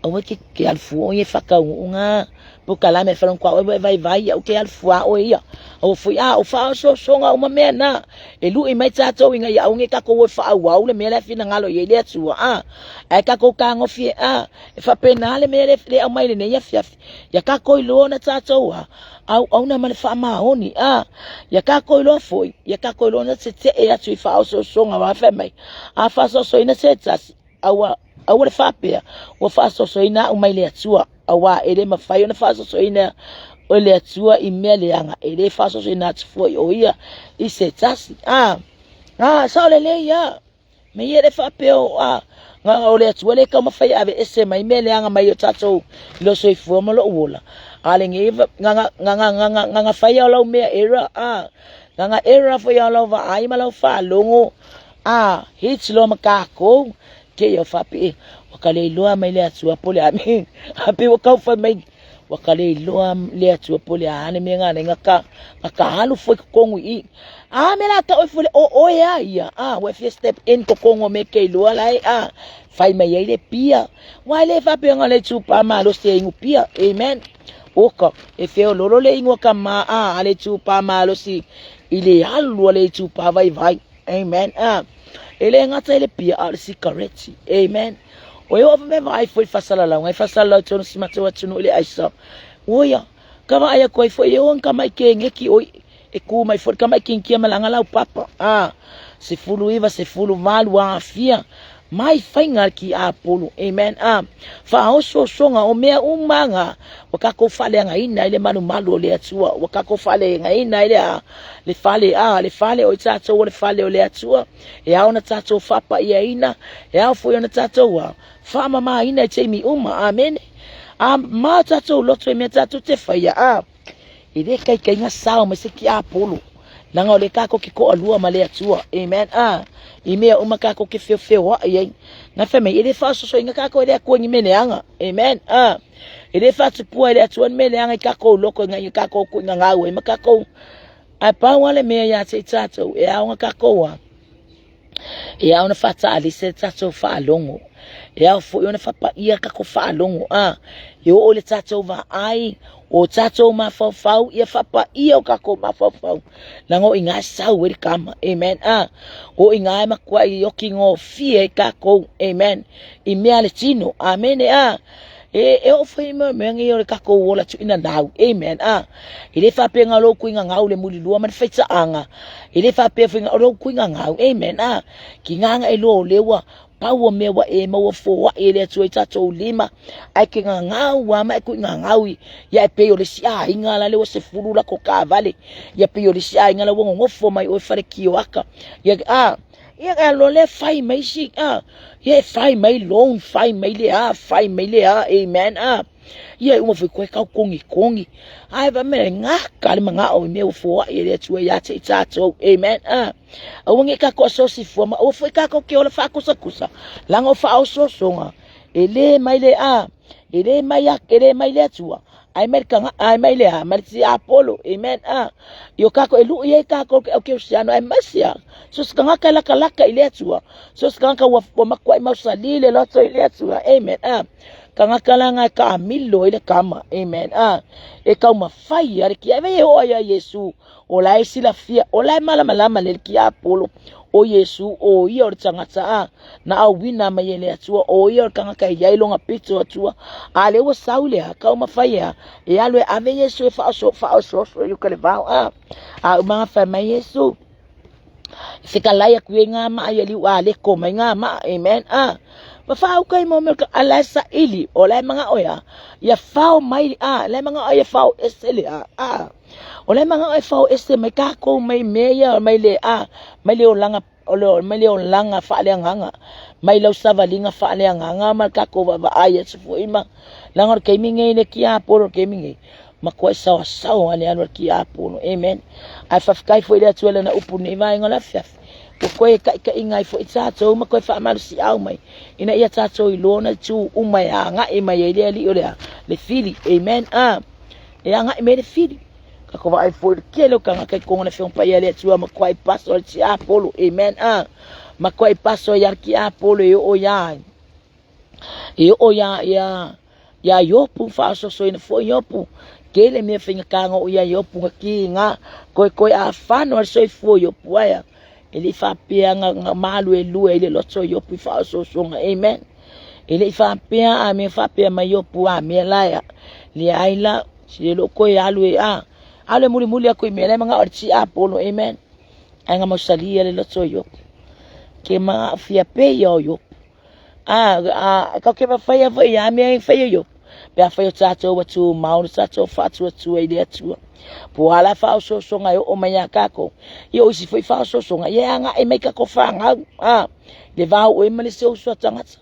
Aua e ke alu fua oe e faataunuuga polokalame a le faleagafulu ua e vaivai aua e te alu fua oe ia. Aua foi a o faaosoosoga uma mea na e lui mai tatou ina ia aua ne i tatou o e faaauau le mea la e finagalo i ai le Atua a. Ae tatou fetagofi e a e faapena le mea lea e aumai i lenei afiafi. Ia tatou iloa ona tatou a auauna ma le faamaoni a. Ia tatou iloa foi, ia tatou iloa ona tetee atu i faaosoosoga aua fai mai a faaosoosoina se tasi aua aua le faapea ua faaosoosoina au mai le Atua aua e le mafai ona faaosoosoina e le Atua i mea leaga e le faaosoosoina atu foi o ia i se tasi a. A sao lelei a. Me ia le faapea o a na o le Atua le taumafai e aveese mai mea leaga mai o tatou i lou soifua ma lou ola. A lenei na na na na na fai o lau mea error a. Na na error foi o lau vaai ma lau faalogo a hits loa ma takou ke ia faapea ua ka le iloa mai le Atua po o le a me a pei ua tau fai mai ua ka le iloa le Atua po o le a le mea na ala ai na ka alu fua i totonu i i. A me la tau foi le o oe a ia a ua e fia step in totonu o mea e te iloa la e a fai mai ai le pia. Ua e le faapea na o le itupa malosi e inu pia. Amen. Oka, e feololo le inu a ka ma a a le itupa malosi i le alu a le itupa vaivai. Amen. A, e le gata i le pia a o le sikareti. Amen. O e oo me vaai foi i faasalalauga, e faasalalau i totonu o si matou atunuu i le aisa. Oia, ka vaai atu ai foi e oo ni tamai kegeki oi e ku mai foi le tamai kinikia ma laga lau papa. A, 19, 18, aafia mai faiga a le tiapolo. Amen. A, faaosoosoga o mea uma na ua tatou faaleagaina ai le malumalu o le Atua, ua tatou faaleagaina ai le a, le fale a, le fale o i tatou o le fale o le Atua, e ao ona tatou faapaiaina, e ao foi ona tatou a, faamamaina i taimi uma. Amene. A ma tatou loto i mea tatou te faia, a, e le kaikaiga sao mai se tiapolo, leaga o lea tatou te toalua ma le Atua. Amen. A, i mea uma tatou te feofeoai ai. Na fai mai, e le faaosoosoina tatou e le Atua i ni mea leaga. Amen. A, e le faatupua e le Atua ni mea leaga i tatou loko ina ia tatou tuuina gau ai ma tatou. Ae pau lava le mea ia te i tatou, e ao ona tatou a, e ao ona faataalise le tatou faalogo. E ao foi ona faapaia le tatou faalogo a, e oo i le tatou vaai, o tatou mafaufau, ia faapaia o tatou mafaufau. Leaga o i ina e sau ai le kama. Amen. A, o i ina e matuai ioki gofie ai tatou. Amen. I mea a le tino. Amene. A, e, e oo foi i mea mea nei o le tatou ola tuuina nau. Amen. A, e le faapea na o lou tuuina gau le mulilua ma le faitaaga. E le faapea foi na o lou tuuina gau. Amen. A, ki ngā e loa o lea ua pau o mea ua e maua foai e le Atua i tatou lima, ae ke gagau a ma e kui gagau i, ia e pei o le isi aiga la le ua 10 lako taavale, ia pei o le isi aiga la ua nonofo mai oe fale kioaka, ia a, ia e alo lea fai mai si, a, ia e fai mai loan, fai mai le a, fai mai le a, amen, a, ia e uma foi koe tau kogikogi, ae fai mai gaka le manao i mea ua foai e le Atua ia te i tatou, amen, a. Aua ne i tatou asosi fua ma aua foi tatou te ola faakusakusa, leaga o faaosoosoga e le mai le a, e le mai a, e le mai le Atua, ae mai le taga, ae mai le a, mai le tiapolo, amen, a. I o tatou e lui ai tatou ke au kerisiano, aemaise a, so se tagata e latalata i le Atua, so se tagata ua, ua matuai mausali le loto i le Atua, amen, a. Tagata leaga e taamilo ai le tama, amen, a. E taumafai a le kia, e vai e oo ai ia Iesu, O la e silafia, o la e malamalama le tiapolo, o Iesu, o ia o le tagata a, na auina mai e le Atua, o ia o le tagata e iai lona pito Atua. A lea ua sau le a, taumafai e a, e alu e ave Iesu e faaoso, faaosooso i uka le vao a. A uma fai mai Iesu, fetalai atu ia i ngā maa ia liu a leko mai ngā maa, amen, a. Ma whaauka i mea ka ala e saili, o la e mangao ia, ia whao mai, a, la e mangao ia whao ese le a, a. O le manao e whao ese mai kākou mai mea ia mai le a, mai le olaga o le mai le olaga faaleagaga, mai lau savaliga faaleagaga ma le tatou vaavaai atu foi ma leaga o le taimi nei le tiapolo o le taimi nei matuai saoasaoa le alu a le tiapolo. Amen. Ae faafetai foi i le Atua i lana upu nei vaega o le afiafi ua toe taitaiga ai foi tatou ma toe faamalosiau mai ina ia tatou iloa ona itu uma e agai mai ai le Alii o le a le fili. Amen. A e agai mai le fili. Tatou vaai foi i le tele o tagata i totonu o le Afioga Paia a le Atua matuai paso ai le tiapolo. Amen. A matuai paso ai le tiapolo e oo ia ai. E oo iā ia iā Iopu faasoasoaina foi Iopu tele mea faigata na oo iā Iopu na kiga koekoe afano a le soifua o Iopu ae a e le i faapea na na maluelue ai le loto o Iopu i faaosoosoga amen e le i faapea a mea faapea mai Iopu a mea la e leai la se le o toe alu e a alu e mulimuli atu i mea la e manao le tiapolo amen ae na mausali le loto o Iopu ke maafia pea o Iopu A, a, kau ke whawhaia foi a mea e whaia io. Pe a whai o tātou ua tū maunu tātou whaatuatua i le atua. Po a la whaosoosonga e o mai a kākou. I o isi foi whaosoosonga, i e anga e mai kako whangau. A, le vau o e ma le se uso a tangata.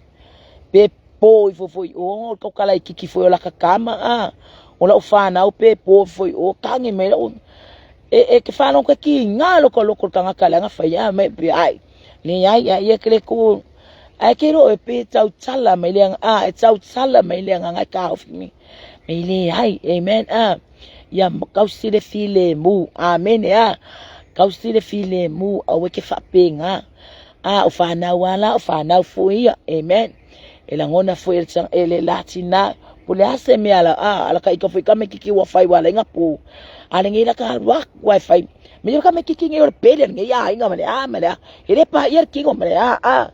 Pe pō i fo foi o, o kau kala i kiki foi o laka kama, a, o lau whanau pe pō foi o, kange mai lau, e, e ke whanau ka ki ngā loko loko tangata le anga whai a, mai pe ai. Leai, a ia ke le ku, Ae ke ro e pe tautala mai le a e tautala mai le agaga e taofi me me i leai amen a ia kausi le filemu amen a kausi le filemu aua ke faapega a o fanau a la o fanau foi ia amen e lagona foi e le e le latina po le a se mea la a ala ka ika foi ka me kiki ua fai ua lenga po a le ngai la ka alu aku ai fai me ka me kiki ngai o le pele ngai a inga ma le a ma le a e le pa ia le kingo ma le a a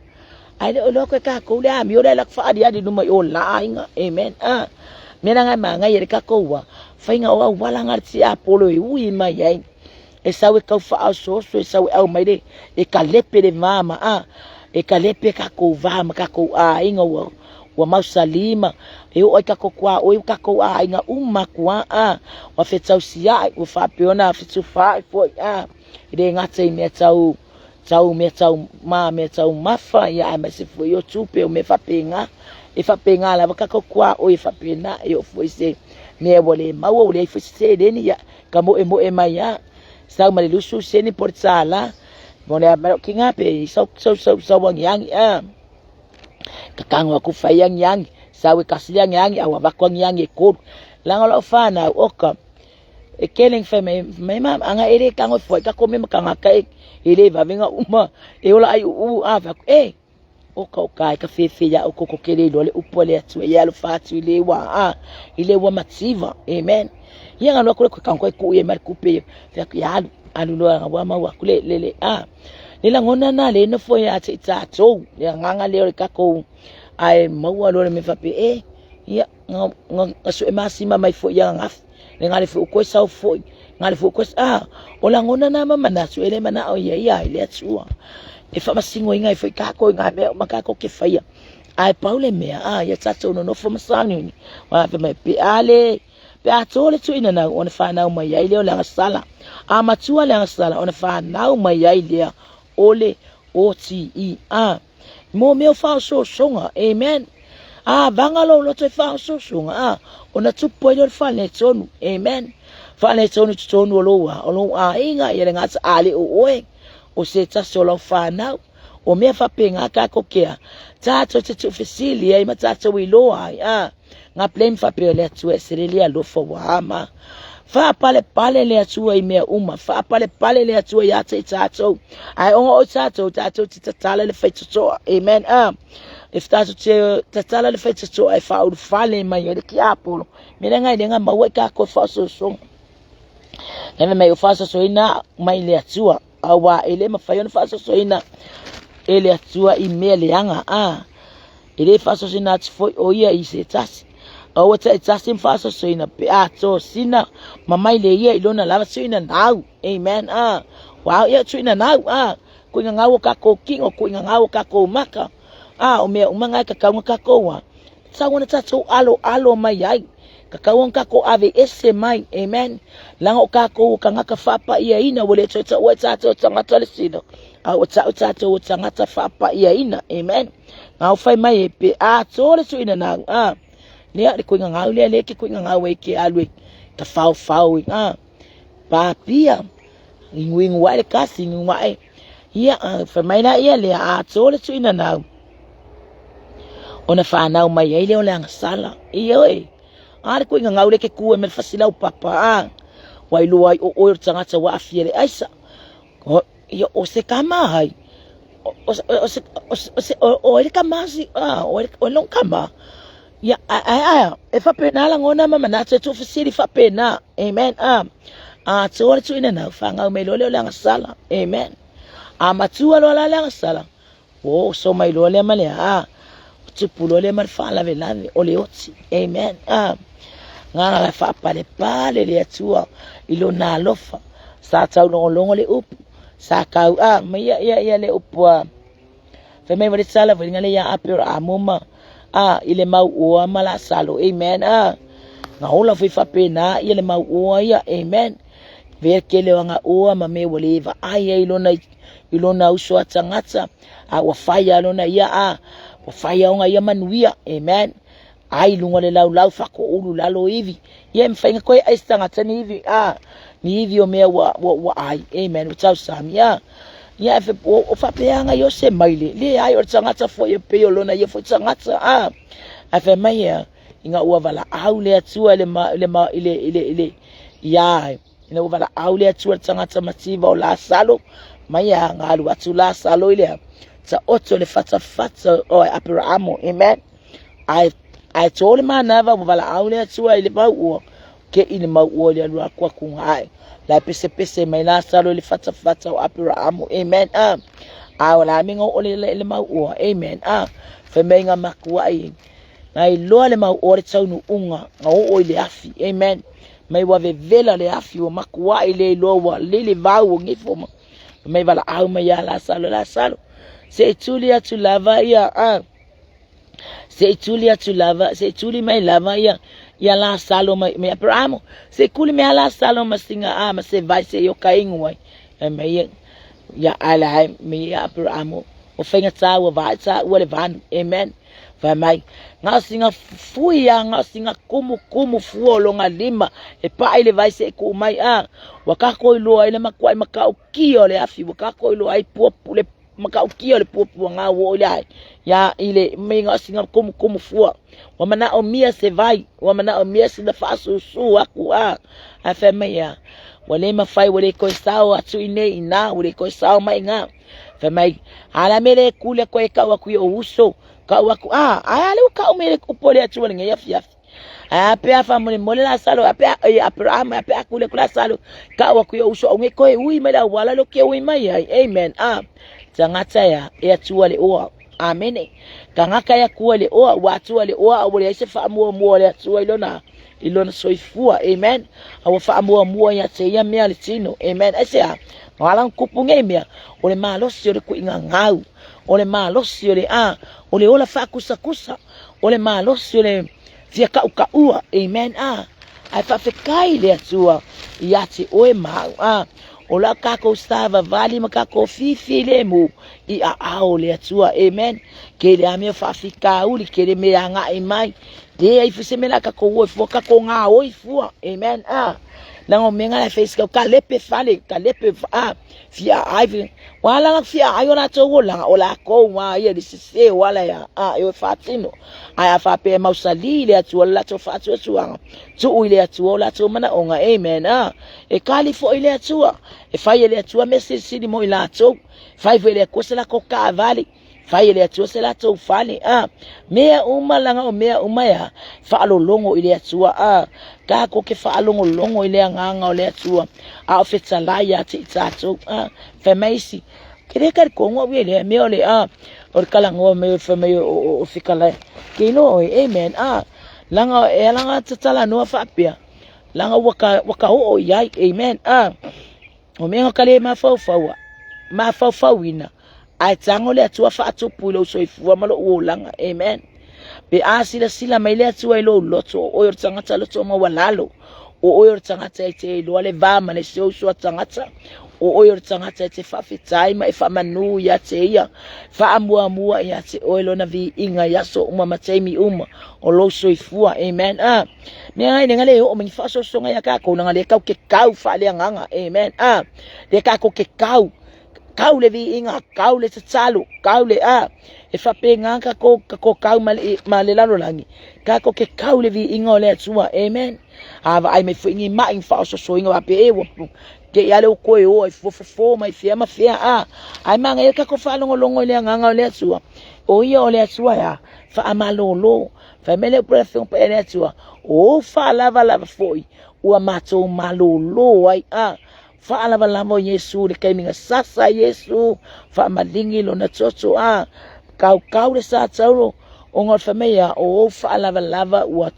ai le olo ko ka ko le a mi ora la fa ali ali luma o la inga amen a me la ngai ma ngai le ka ko wa fai nga o wala nga ti a polo e ui mai ai e sau e kau faaosooso e sau e au mai le e kalepe le va ma a e kalepe kākou va ma kākou aiga ua ua mausalima e oo ai kākou kuaʻoi kākou aiga uma aku a a ua fetausiaʻi ua faapea ona fetufaai foi a e le gata i mea tau tau mea tau ma mea tau mafa ia aemaise foi o tupe o mea faapena e faapena lava kākou kuaʻoi e faapena e oo foi se mea ua le maua ua leai foi se seleni ia ka moemoe mai a sau ma le 20 sene po o le $1 mo le mai ki ngā pe sau sau sau sau angiangi a ka kango aku fai angiangi sau e kasi le angiangi au avako angiangi e kolu langa lau whanau oka e keleng fai mai mai ma anga e le kango foi ka kome makanga ka e e le vavenga uma e ola ai u a fa e o ka o ka e ka fefe ya o koko kele lo le upo le atu e alo fa atu i le wa a i le wa mativa amen ia ngalo aku le ka ko ku e mar kupe fa ku ya alu alu lo nga wa ma wa ku le le le a le langona na le no fo ya te ta to le nganga le o ka ko ai maua lo le me fa pe e ia nga nga su e masima mai fo ia nga le nga le fo ko sau fo nga le fo ko a o langona na ma mana su ele mana o ia ia ile atua e fa masingo inga e fo ka ko nga me ma ka ko ke faia ai pau le mea a ia tatou nonofo ma sauniuni wa fe mai pe ale pe a tole tuina na ona whanau mai ai lea o le agasala a matua le agasala ona whanau mai ai lea o le O-T-E a mo mea o whaosoosonga amen a vanga lou loto i whaosoosonga a ona tupu ai lea o le faaletonu amen faaletonu i totonu o lou a o lou aiga ia le gata a le o oe o se tasi o lau whanau o mea faapena kākou kea tātou te tuufesili ai ma tātou iloa ai a ngā blame faapea le Atua e sele le alofa ua ama faapalepale le Atua i mea uma faapalepale le Atua iā te i tātou ae ona o tātou tātou te tatala le faitotoa amen a e tātou te tatala le faitotoa e faaulufale mai ai le tiapolo me le ngai le nga maua i kākou faasosoga Neve mai o faasosoina mai le Atua auā e le mafai ona faasosoina e le Atua i mea leaga a e le faasosoina atu foi o ia i se tasi aua taitasi ma faasosoina pe a tosina ma mai le ia i lona lava tuuina nau amen a ua ia tuuina nau a kuiga ngau o kākou kino kuiga ngau o kākou maka a o mea uma ngai kakau nga kākou a Tatau ona tatou aloalo mai ai. Tatau ona tatou ave ese mai. Amen. Leaga o tatou o tagata faapaiaina, ua le toe taua e tatou o tagata le sina, a ua tau tatou o tagata faapaiaina. Amen. Ngau fai mai e pe atoa le tuuina nau. A, lea le kuiga ngau lea le ke kuiga ngau e ke alu e ta fao fao i. A, papia. Inguingu ai le kasi, inguingu ai. Ia, fai mai la ia lea atoa le tuuina nau. Ona whanau mai ai lea o le agasala. Ia oe. A le kuiga ngau le ke ku e me le fasi lau papa. A. Wai lua ai o oe o le tagata ua afia le aisa. O, ia o se kama hai. O le tama si o lou tama ia ae e faapena lagona ma manatu e tuufesili faapena. Amen. A tua le tuuina nau fagau mai loa lea o le agasala. Amen. A matua loa la le agasala, ua oso mai loa lea ma le a tupu loa lea ma le faalavelave o le oti. Amen. Gala la faapalepale le Atua i lona alofa. Sa taulogologo le upu, sa kau a mai ia ia ia le upu a fai mai wale sala wale ngale ia ape o amo ma a i le mau oa ma la salo. Amen. A nga ola fai faapena ia le mau oa ia. Amen. Vea kele o anga oa ma me wale va ai ai lona i lona uso a tagata a ua fai a lona ia a ua fai a onga ia manuia. Amen. Ai luga o le laulau fakoulu lalo ivi ia e mafai ona toe ai se tagata ni ivi a ni ivi o mea ua ua ua ai. Amen. Ua tausami a ia e o faapea ia o se maile leai o le tagata foi e pei o lona ia foi tagata a ae fai mai ia ina ua valaau le Atua i le ma i le ma i le i le i le ia ina ua valaau le Atua i le tagata mativa o Lasalo mai ia ga alu atu Lasalo i le taoto le fatafata o Aperahamo. Amen. Ae ae tō le manava ua valaau le Atua i le mau ua ke i le mau ua i le alu aku aku ae la pesepese mai Lasalo i le fatafata o Aperahamo. Amen. A o la me ngo o le le mau ua. Amen. Fai mai ngā makuai ngai loa le mau ua le taunuuga nga oo i le afi. Amen. Mai ua vevela le afi ua makuai le iloa ua lele vau ua ngefo ma mai valaau mai ia Lasalo, Lasalo se i tuli atu lava ia a se i tuli atu lava se i tuli mai lava ia ia Lasalo mai mai Aperamo se i kuli mai Lasalo ma singa a ma se vai se i o ka ingu ai e mai ia ia ala ai mai ia Aperamo o fainga tā ua vai tā ua le vanu. Amen. Fai mai ngā singa fui a ngā singa kumu kumu fua o longa lima e pai le vai se i ku mai a ua kako i loa i le makuai makau kia o le afi ua kako i loa ai pua pule makaukia o le puapuaga ua oo i le ae ia i le me ngā singa kumukumu fua ua manaʻomia se vai ua manaʻomia sina faasusu aku a ae fai mai ia ua le mafai ua le toe sao atu i nei inā ua le toe sao mai iga fai mai a la me le kule koe kau aku i o uso kau aku a ae a le ua kau me le upu o le Atua lenei afiafi. Ae a pea faamolemole Lasalo, a pea e Aperahama, a pea kule ku Lasalo, kau aku i o uso au nge koe ui mai le auala lo ke ui mai ai. Amen. A tagata ea, e Atua le oa. Amene. Tagata e Atua le oa, ua Atua le oa, a ua leai se faamuamua o le Atua i lona i lona soifua. Amen. A ua faamuamua ia te ia mea le tino. Amen. Aisea? No ala kupu nei mea, o le malosi o le kuiga gau, o le malosi o le a, o le ola faakusakusa, o le malosi o le fia kaʻukaʻua. Amen. A ae faafetai le Atua ia te oe ma au. A o la kākou savavali ma kākou fifi le mu i aao o le Atua. Amen. Ke le a mea faafitauli, ke le mea agai mai. Le ai fuse me la kākou oi fua, kākou ngā oi fua. Amen. A langa o menga la face ka lepe fale, ka lepe a fia ai wa langa fia ai o latou o langa o lakou wa ia le sese o ala ia a e o faatino ae a faapea e mausali le Atua le latou faatuatuaga tuu i le Atua o latou manaoga. Amen. A e kali foi le Atua e fai e le Atua mea silisili mo i latou fai foi e le Atua se latou kaavale fai e le Atua se latou fale. A mea uma langa o mea uma ia faalologo i le Atua. A tatou ke faalogologo i le agaga o le Atua a o fetalai ia te i tatou. A fai mai isi ke le talitonu au ia i lea mea o le a o le talanoa mai fai mai o fetalai ke iloa oe. Amen. A langa e ala tatalanoa faapea langa ua ka ua ka oo i ai. Amen. A o mea ka le mafaufaua mafaufauina ae tago le Atua faatupu i lou soifua ma lou olaga. Amen. Pe a silasila mai le Atua i lou loto, o oe o le tagata loto maualalo, o oe o le tagata e te iloa le va ma le seuso a tagata, o oe o le tagata e te faafetai ma e faamanū ia te ia, faamuamua ia te oe lona viiga i aso uma ma taimi uma o lou soifua. Amen. A mea ai lenga le oo mai ni faasoasoga ia kākou, langa le kau ke kau faaleagaga. Amen. A le kākou ke kau kau le viiga, kau le tatalo, kau le a. E faapena ka ko ka ko kau ma le ma le lalolagi. Ka ko ke kau le viiga o le Atua. Amen. A vaai mai foi ni mai ni faasoasoaina faapea e ua Te i ale o koe o ai fofofo mai fea ma fea a. Ai manaia le tatou faalogologo i le agaga o le Atua. O ia o le Atua e a? Faamalolo. Fai mai le upu a le Afioga Paia a le Atua, o ou faalavalava foi ua matou malolo ai a. Faalavalava o Iesu i le taimi na sasa ai Iesu, faamaligi lona toto a. Kaukau le sa taulo, ona o le fai mai a, o ou faalavalava ua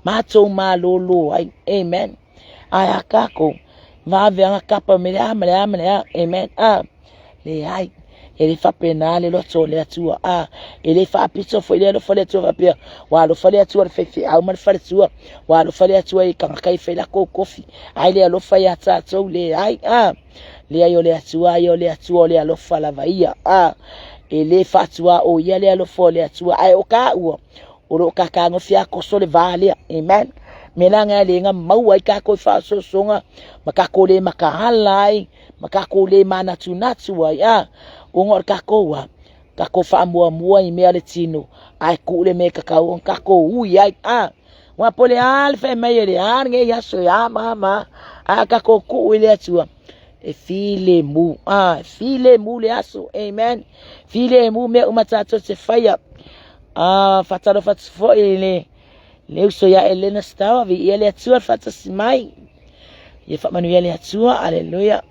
matou malolo ai. Amen. Ae a kākou, vave aga kapa me le a ma le a ma le a. Amen. A, leai. E le faapena le loto o le Atua. A, e le faapito foi le alofa o le Atua faapea, ua alofa le Atua i le faifeau ma le faletua, ua alofa le Atua i tagata e fai lakou kofi, ae le alofa ia tatou, leai. A, leai o le Atua ia o le Atua o le alofa lava ia. A, e le faatuaoia le alofa o le Atua, ae o kāua, o lo o kakagofi a koso le va lea. Amen. Me la ngai le nga maua ai kākou i faasoasoga ma kākou le makaala ai ma kākou le manatunatu ai a ona o le kākou a kākou faamuamua i mea le tino ae kuu le mea kakau ona kākou ui ai a ua po le a le fai mai e le a lenei aso e a ma ma a kākou kuu i le Atua e filemu a filemu le aso. Amen. Filemu mea uma tātou te whaia. A whatalofa atu foi i le le uso ia Elena Stawa vi ia le Atua le whaatasi mai. Ia whaamanuia le Atua. Aleluia.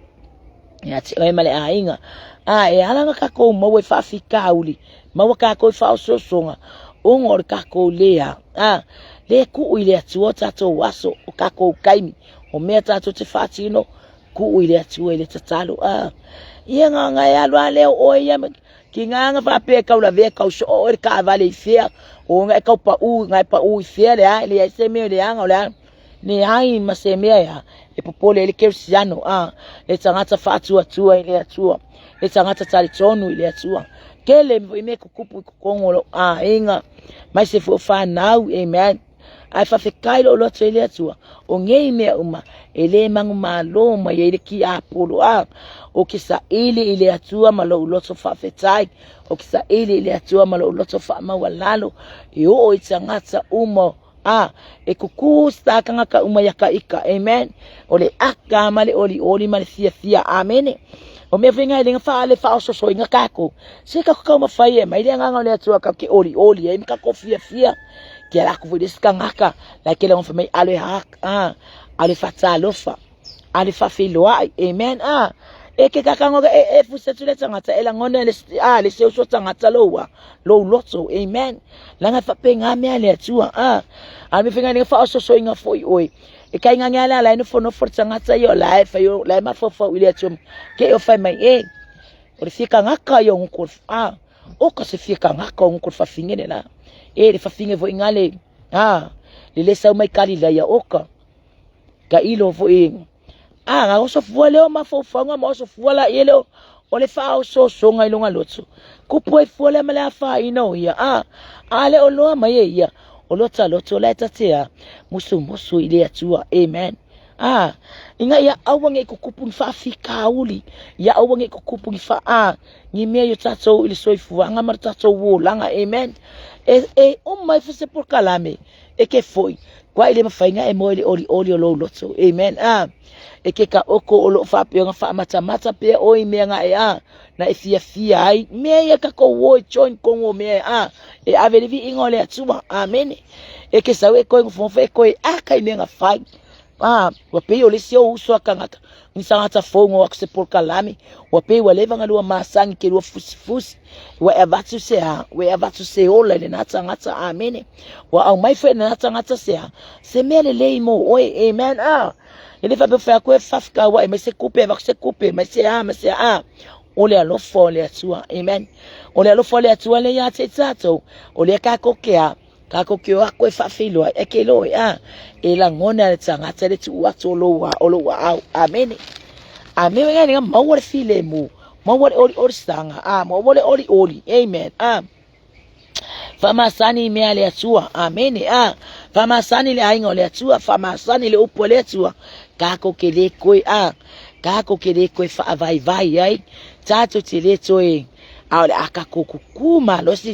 Ia te oe ma le aiga. A e ala na kākou maua i faafitauli, maua kākou i faaosoosoga, ona o le kākou lea. A, le kuu i le Atua o tātou aso, o kākou kaimi, o mea tātou te whaatino, kuu i le Atua i le tatalo. A, ia ngā ngai alu a leo oe ia, ki ngā ngā whaapea e kaulavea, kau soo oe le kaavale i fea, o nga e kau paʻū, nga e paʻū i fea le a, le ai se mea le anga o le a, leai ma se mea ea e popole ai le kerisiano, a, le tagata faatuatua i le Atua, le tagata talitonu i le Atua. Tele foi mea tutupu i totonu o lou aiga, mai se foi o fanau, amen. Ae faafetai lou loto i le Atua, o nei mea uma e le manumalo mai ai le tiapolo, a, o ke saili i le Atua ma lou loto faafetai, o ke saili i le Atua ma lou loto faamaualalo, e oo i tagata uma A, e kukū sa tagata uma ia ka ika. Amen. O le aka ma le olioli ma le fiafia. Amene. O mea foi ngai lenga wha le whaososo inga kākou. Se ka kau mawhai e mai le anganga o le Atua ka ke olioli ai ma kākou fiafia. Ke ala aku foi le isi tagata, la ke lenga wha mai alo e hak, a, alo e whatalofa, alo e whawhiloai. Amen. A, e ke kakango e, e fuse atu le tagata e langona le, a, le seuso tagata loua. Lou loto. Amen. Langa e whapenga mea le Atua. A, a me whenga nenga whaososoinga foi oe. E kai ngā ngā la no fono fo tagata ia o la e whai o la e mafaufau i le Atua. Ke o whai mai e. O le fia kangaka ia o ngoko a. O ka se fia kangaka o ngoko whawhinge ne la. E le whawhinge foi ngā le a. Le le sau mai kali la ia oka. Ka ilo foi A, ga oso fua leo mafaufauga ma oso fua la ia leo o le faaosoosoga i luga loto. Kupu ai fua lea ma le afaina o ia. A, a le o loa mai e ia, o lota loto la e tate a, musumusu i le Atua. Amen. A, inga ia aua nei kukupu ni faafitauli, ia aua nei kukupu ni fa, a, ni mea i o tatou i le soifuaga ma le tatou olaga. Amen. E, e uma ifo se polokalame, e ke foi, kua i le mafai e moe le olioli o lou loto. Amen. A, e ke ka oko o loo faapea ona faamatamata pea oe i mea na e a, na e fiafia ai. Mea ia kakou o e join kongo o mea e a, e ave le viiga o le Atua. Amene. E ke sau e koe nofonofo e koe aka i mea na fai. A, ua pei o le isi ou uso a tagata, ni tagata fou no aku se polokalame, ua pei ua leva na lua masani ke lua fusifusi, ua e avatu se a, ua e avatu se ola i lena tagata. Amene. Ua aumai foi e lena tagata se a, se mea lelei mo oe. Amen. A, e le faapea fai atu e faafekauaʻi mai se kupe, avatu se kupe, mai se a, mai se a. O le alofa o le Atua. Amen. O le alofa o le Atua lea ia te i tatou, o lea kākou ke a, Kākou ke o aku e faafeiloai, e ke loe, a, e lagona le tagata le tuu atu o lou, o lou aao. Amene. Amene, ngai lenga maua le filemu, maua le olioli saga, a, maua le olioli. Amen. A, faamasani i mea a le Atua. Amene. A, faamasani le aiga o le Atua, faamasani le upu a le Atua. Kākou ke le koe, a, kākou ke le koe faavaivai ai, tātou te le toe, A o le a kākou kukū malosi,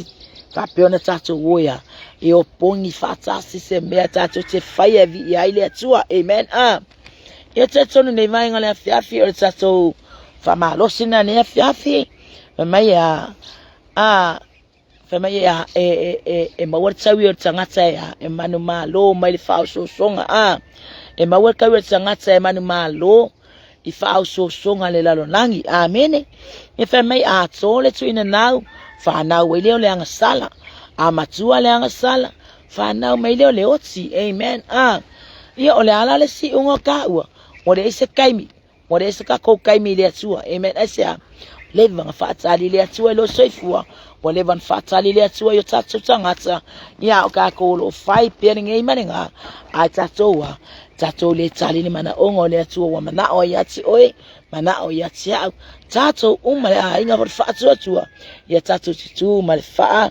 faapea ona tātou o ia, e opogi faatasi se mea tātou te whai e viia ai le Atua. Amen. A. Ia talitonu nei vaega o le afiafi o le tatou faamalosi na nei afiafi. Fai mai a a fai mai e a e e e, e maua le taui o le tagata e a e manumalo mai le faaosoosoga a e maua le taui o le tagata e manumalo i faaosoosoga le lalolagi. Amene. Ia fai mai a to le tuinanau fanau ai lea o le agasala. A matua le agasala fanau mai lea o le oti. Amen. A ia o le ala le siuga o taua. Ua leai se taimi. Ua leai se tatou taimi i le Atua. Amen. Aisea? Leva na faatali le Atua i lou soifua. Ua leva na faatali le Atua i o tatou tagata. Ia o tatou o lo o fai pea lenei ma lena. Ae tatou a, tatou le tali le manaoga o le Atua ua manao ai ia te oe, manao ia te au. Tatou uma le aiga o le faatuatua. Ia tatou tutū ma le faa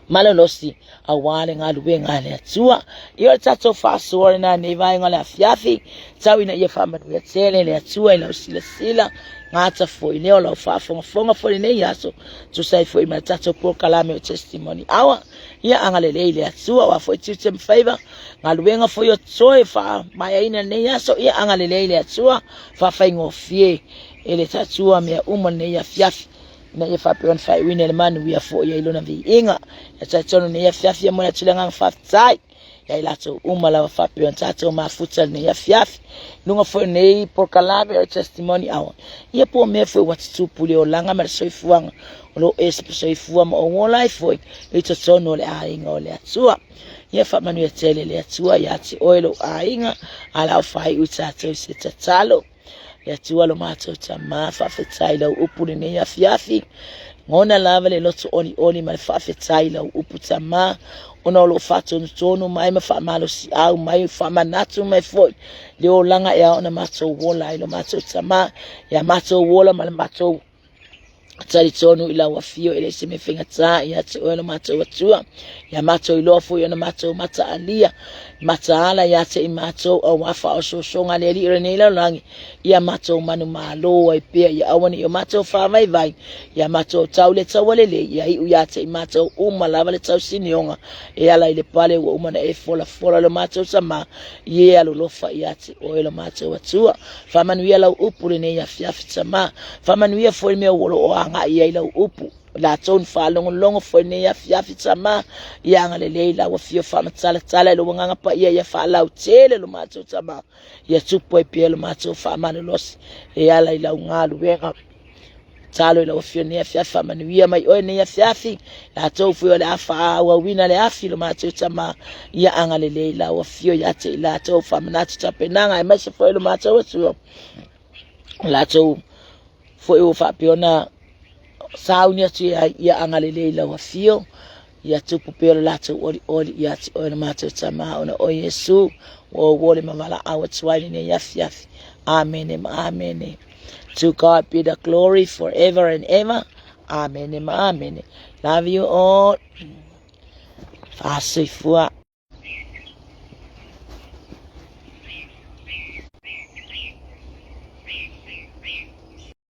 malolosi aua le galuega a le Atua. Ia o le tatou faasoa lena nei vaega o le afiafi, tau ina ia faamanuia tele le Atua i lau silasila, gata foi lea o lau faafogafoga foi lenei aso, tusa ai foi ma le tatou polokalame o Testimony Hour. Ia agalelei le Atua, o a foi tiute ma faiva, galuega foi o toe faamaeaina lenei aso, ia agalelei le Atua, faafaigofie e le Atua mea uma lenei afiafi. Ina ia faapea ona faaiuina i le manuia foi ai lona viiga. Ia talitonu nei afiafi e momoli atu le agaga faafetai ia i latou uma lava faapea ona tatou mafuta lenei afiafi. Luga foi o nei polokalame o le Testimony Hour. Ia po o mea foi ua tutupu i le olaga ma le soifuaga o lo o e soifua ma ou ola ai foi i totonu o le aiga o le Atua. Ia faamanuia tele le Atua ia te oe lou aiga, a o le a ou faaiu i tatou i se tatalo. Le Atua lo matou Tama, faafetai i lau upu lenei afiafi. Gona lava le loto olioli ma le faafetai i lau upu Tama, ona o loo faatonutonu mai ma faamalosiau mai, faamanatu mai foi le olaga e ao ona matou ola ai lo matou Tama, ia matou ola ma le matou talitonu i lau afio e le se mea faigata ia te oe lo matou Atua. Ia matou iloa foi ona matou mataalia, mataala ia te i matou auā faaosoosoga a le Alii o lenei lalolagi, ia matou manumalo ai pea, ia aua ne i o matou faavaivai, ia matou tau le taua lelei, ia iu ia te i matou uma lava le tausinioga e ala i le pale ua uma ona e folafola lo matou Tama, Ie alolofa ia te oe lo matou Atua. Faamanuia lau upu lenei afiafi Tama. Faamanuia foi le mea ua lo o agai ai lau upu. Latou ni faalogologo foi lenei afiafi Tama. Ia agalelei lau afio faamatalatala i lou agaga paia ia faalautele lo matou Tama. Ia tupu ai pea lo matou faamalolosi e ala i lau galuega. Talo i lau afio nei afiafi, faamanuia mai oe nei afiafi, latou foi o le a faaauauina le afi lo matou Tama, ia agalelei lau afio ia te i latou, faamanatu tapenaga aemaise foi lo matou Atua, latou foi ua faapea ona sauni atu ia, ia agalelei lau afio, ia tupu pea lo latou olioli ia te oe lo matou Tama, ona o Iesu ua ou ole ma valaau atu ai lenei afiafi. Amene ma amene. To God be the glory forever and ever. Amene ma amene. Love you all. Faasoifua.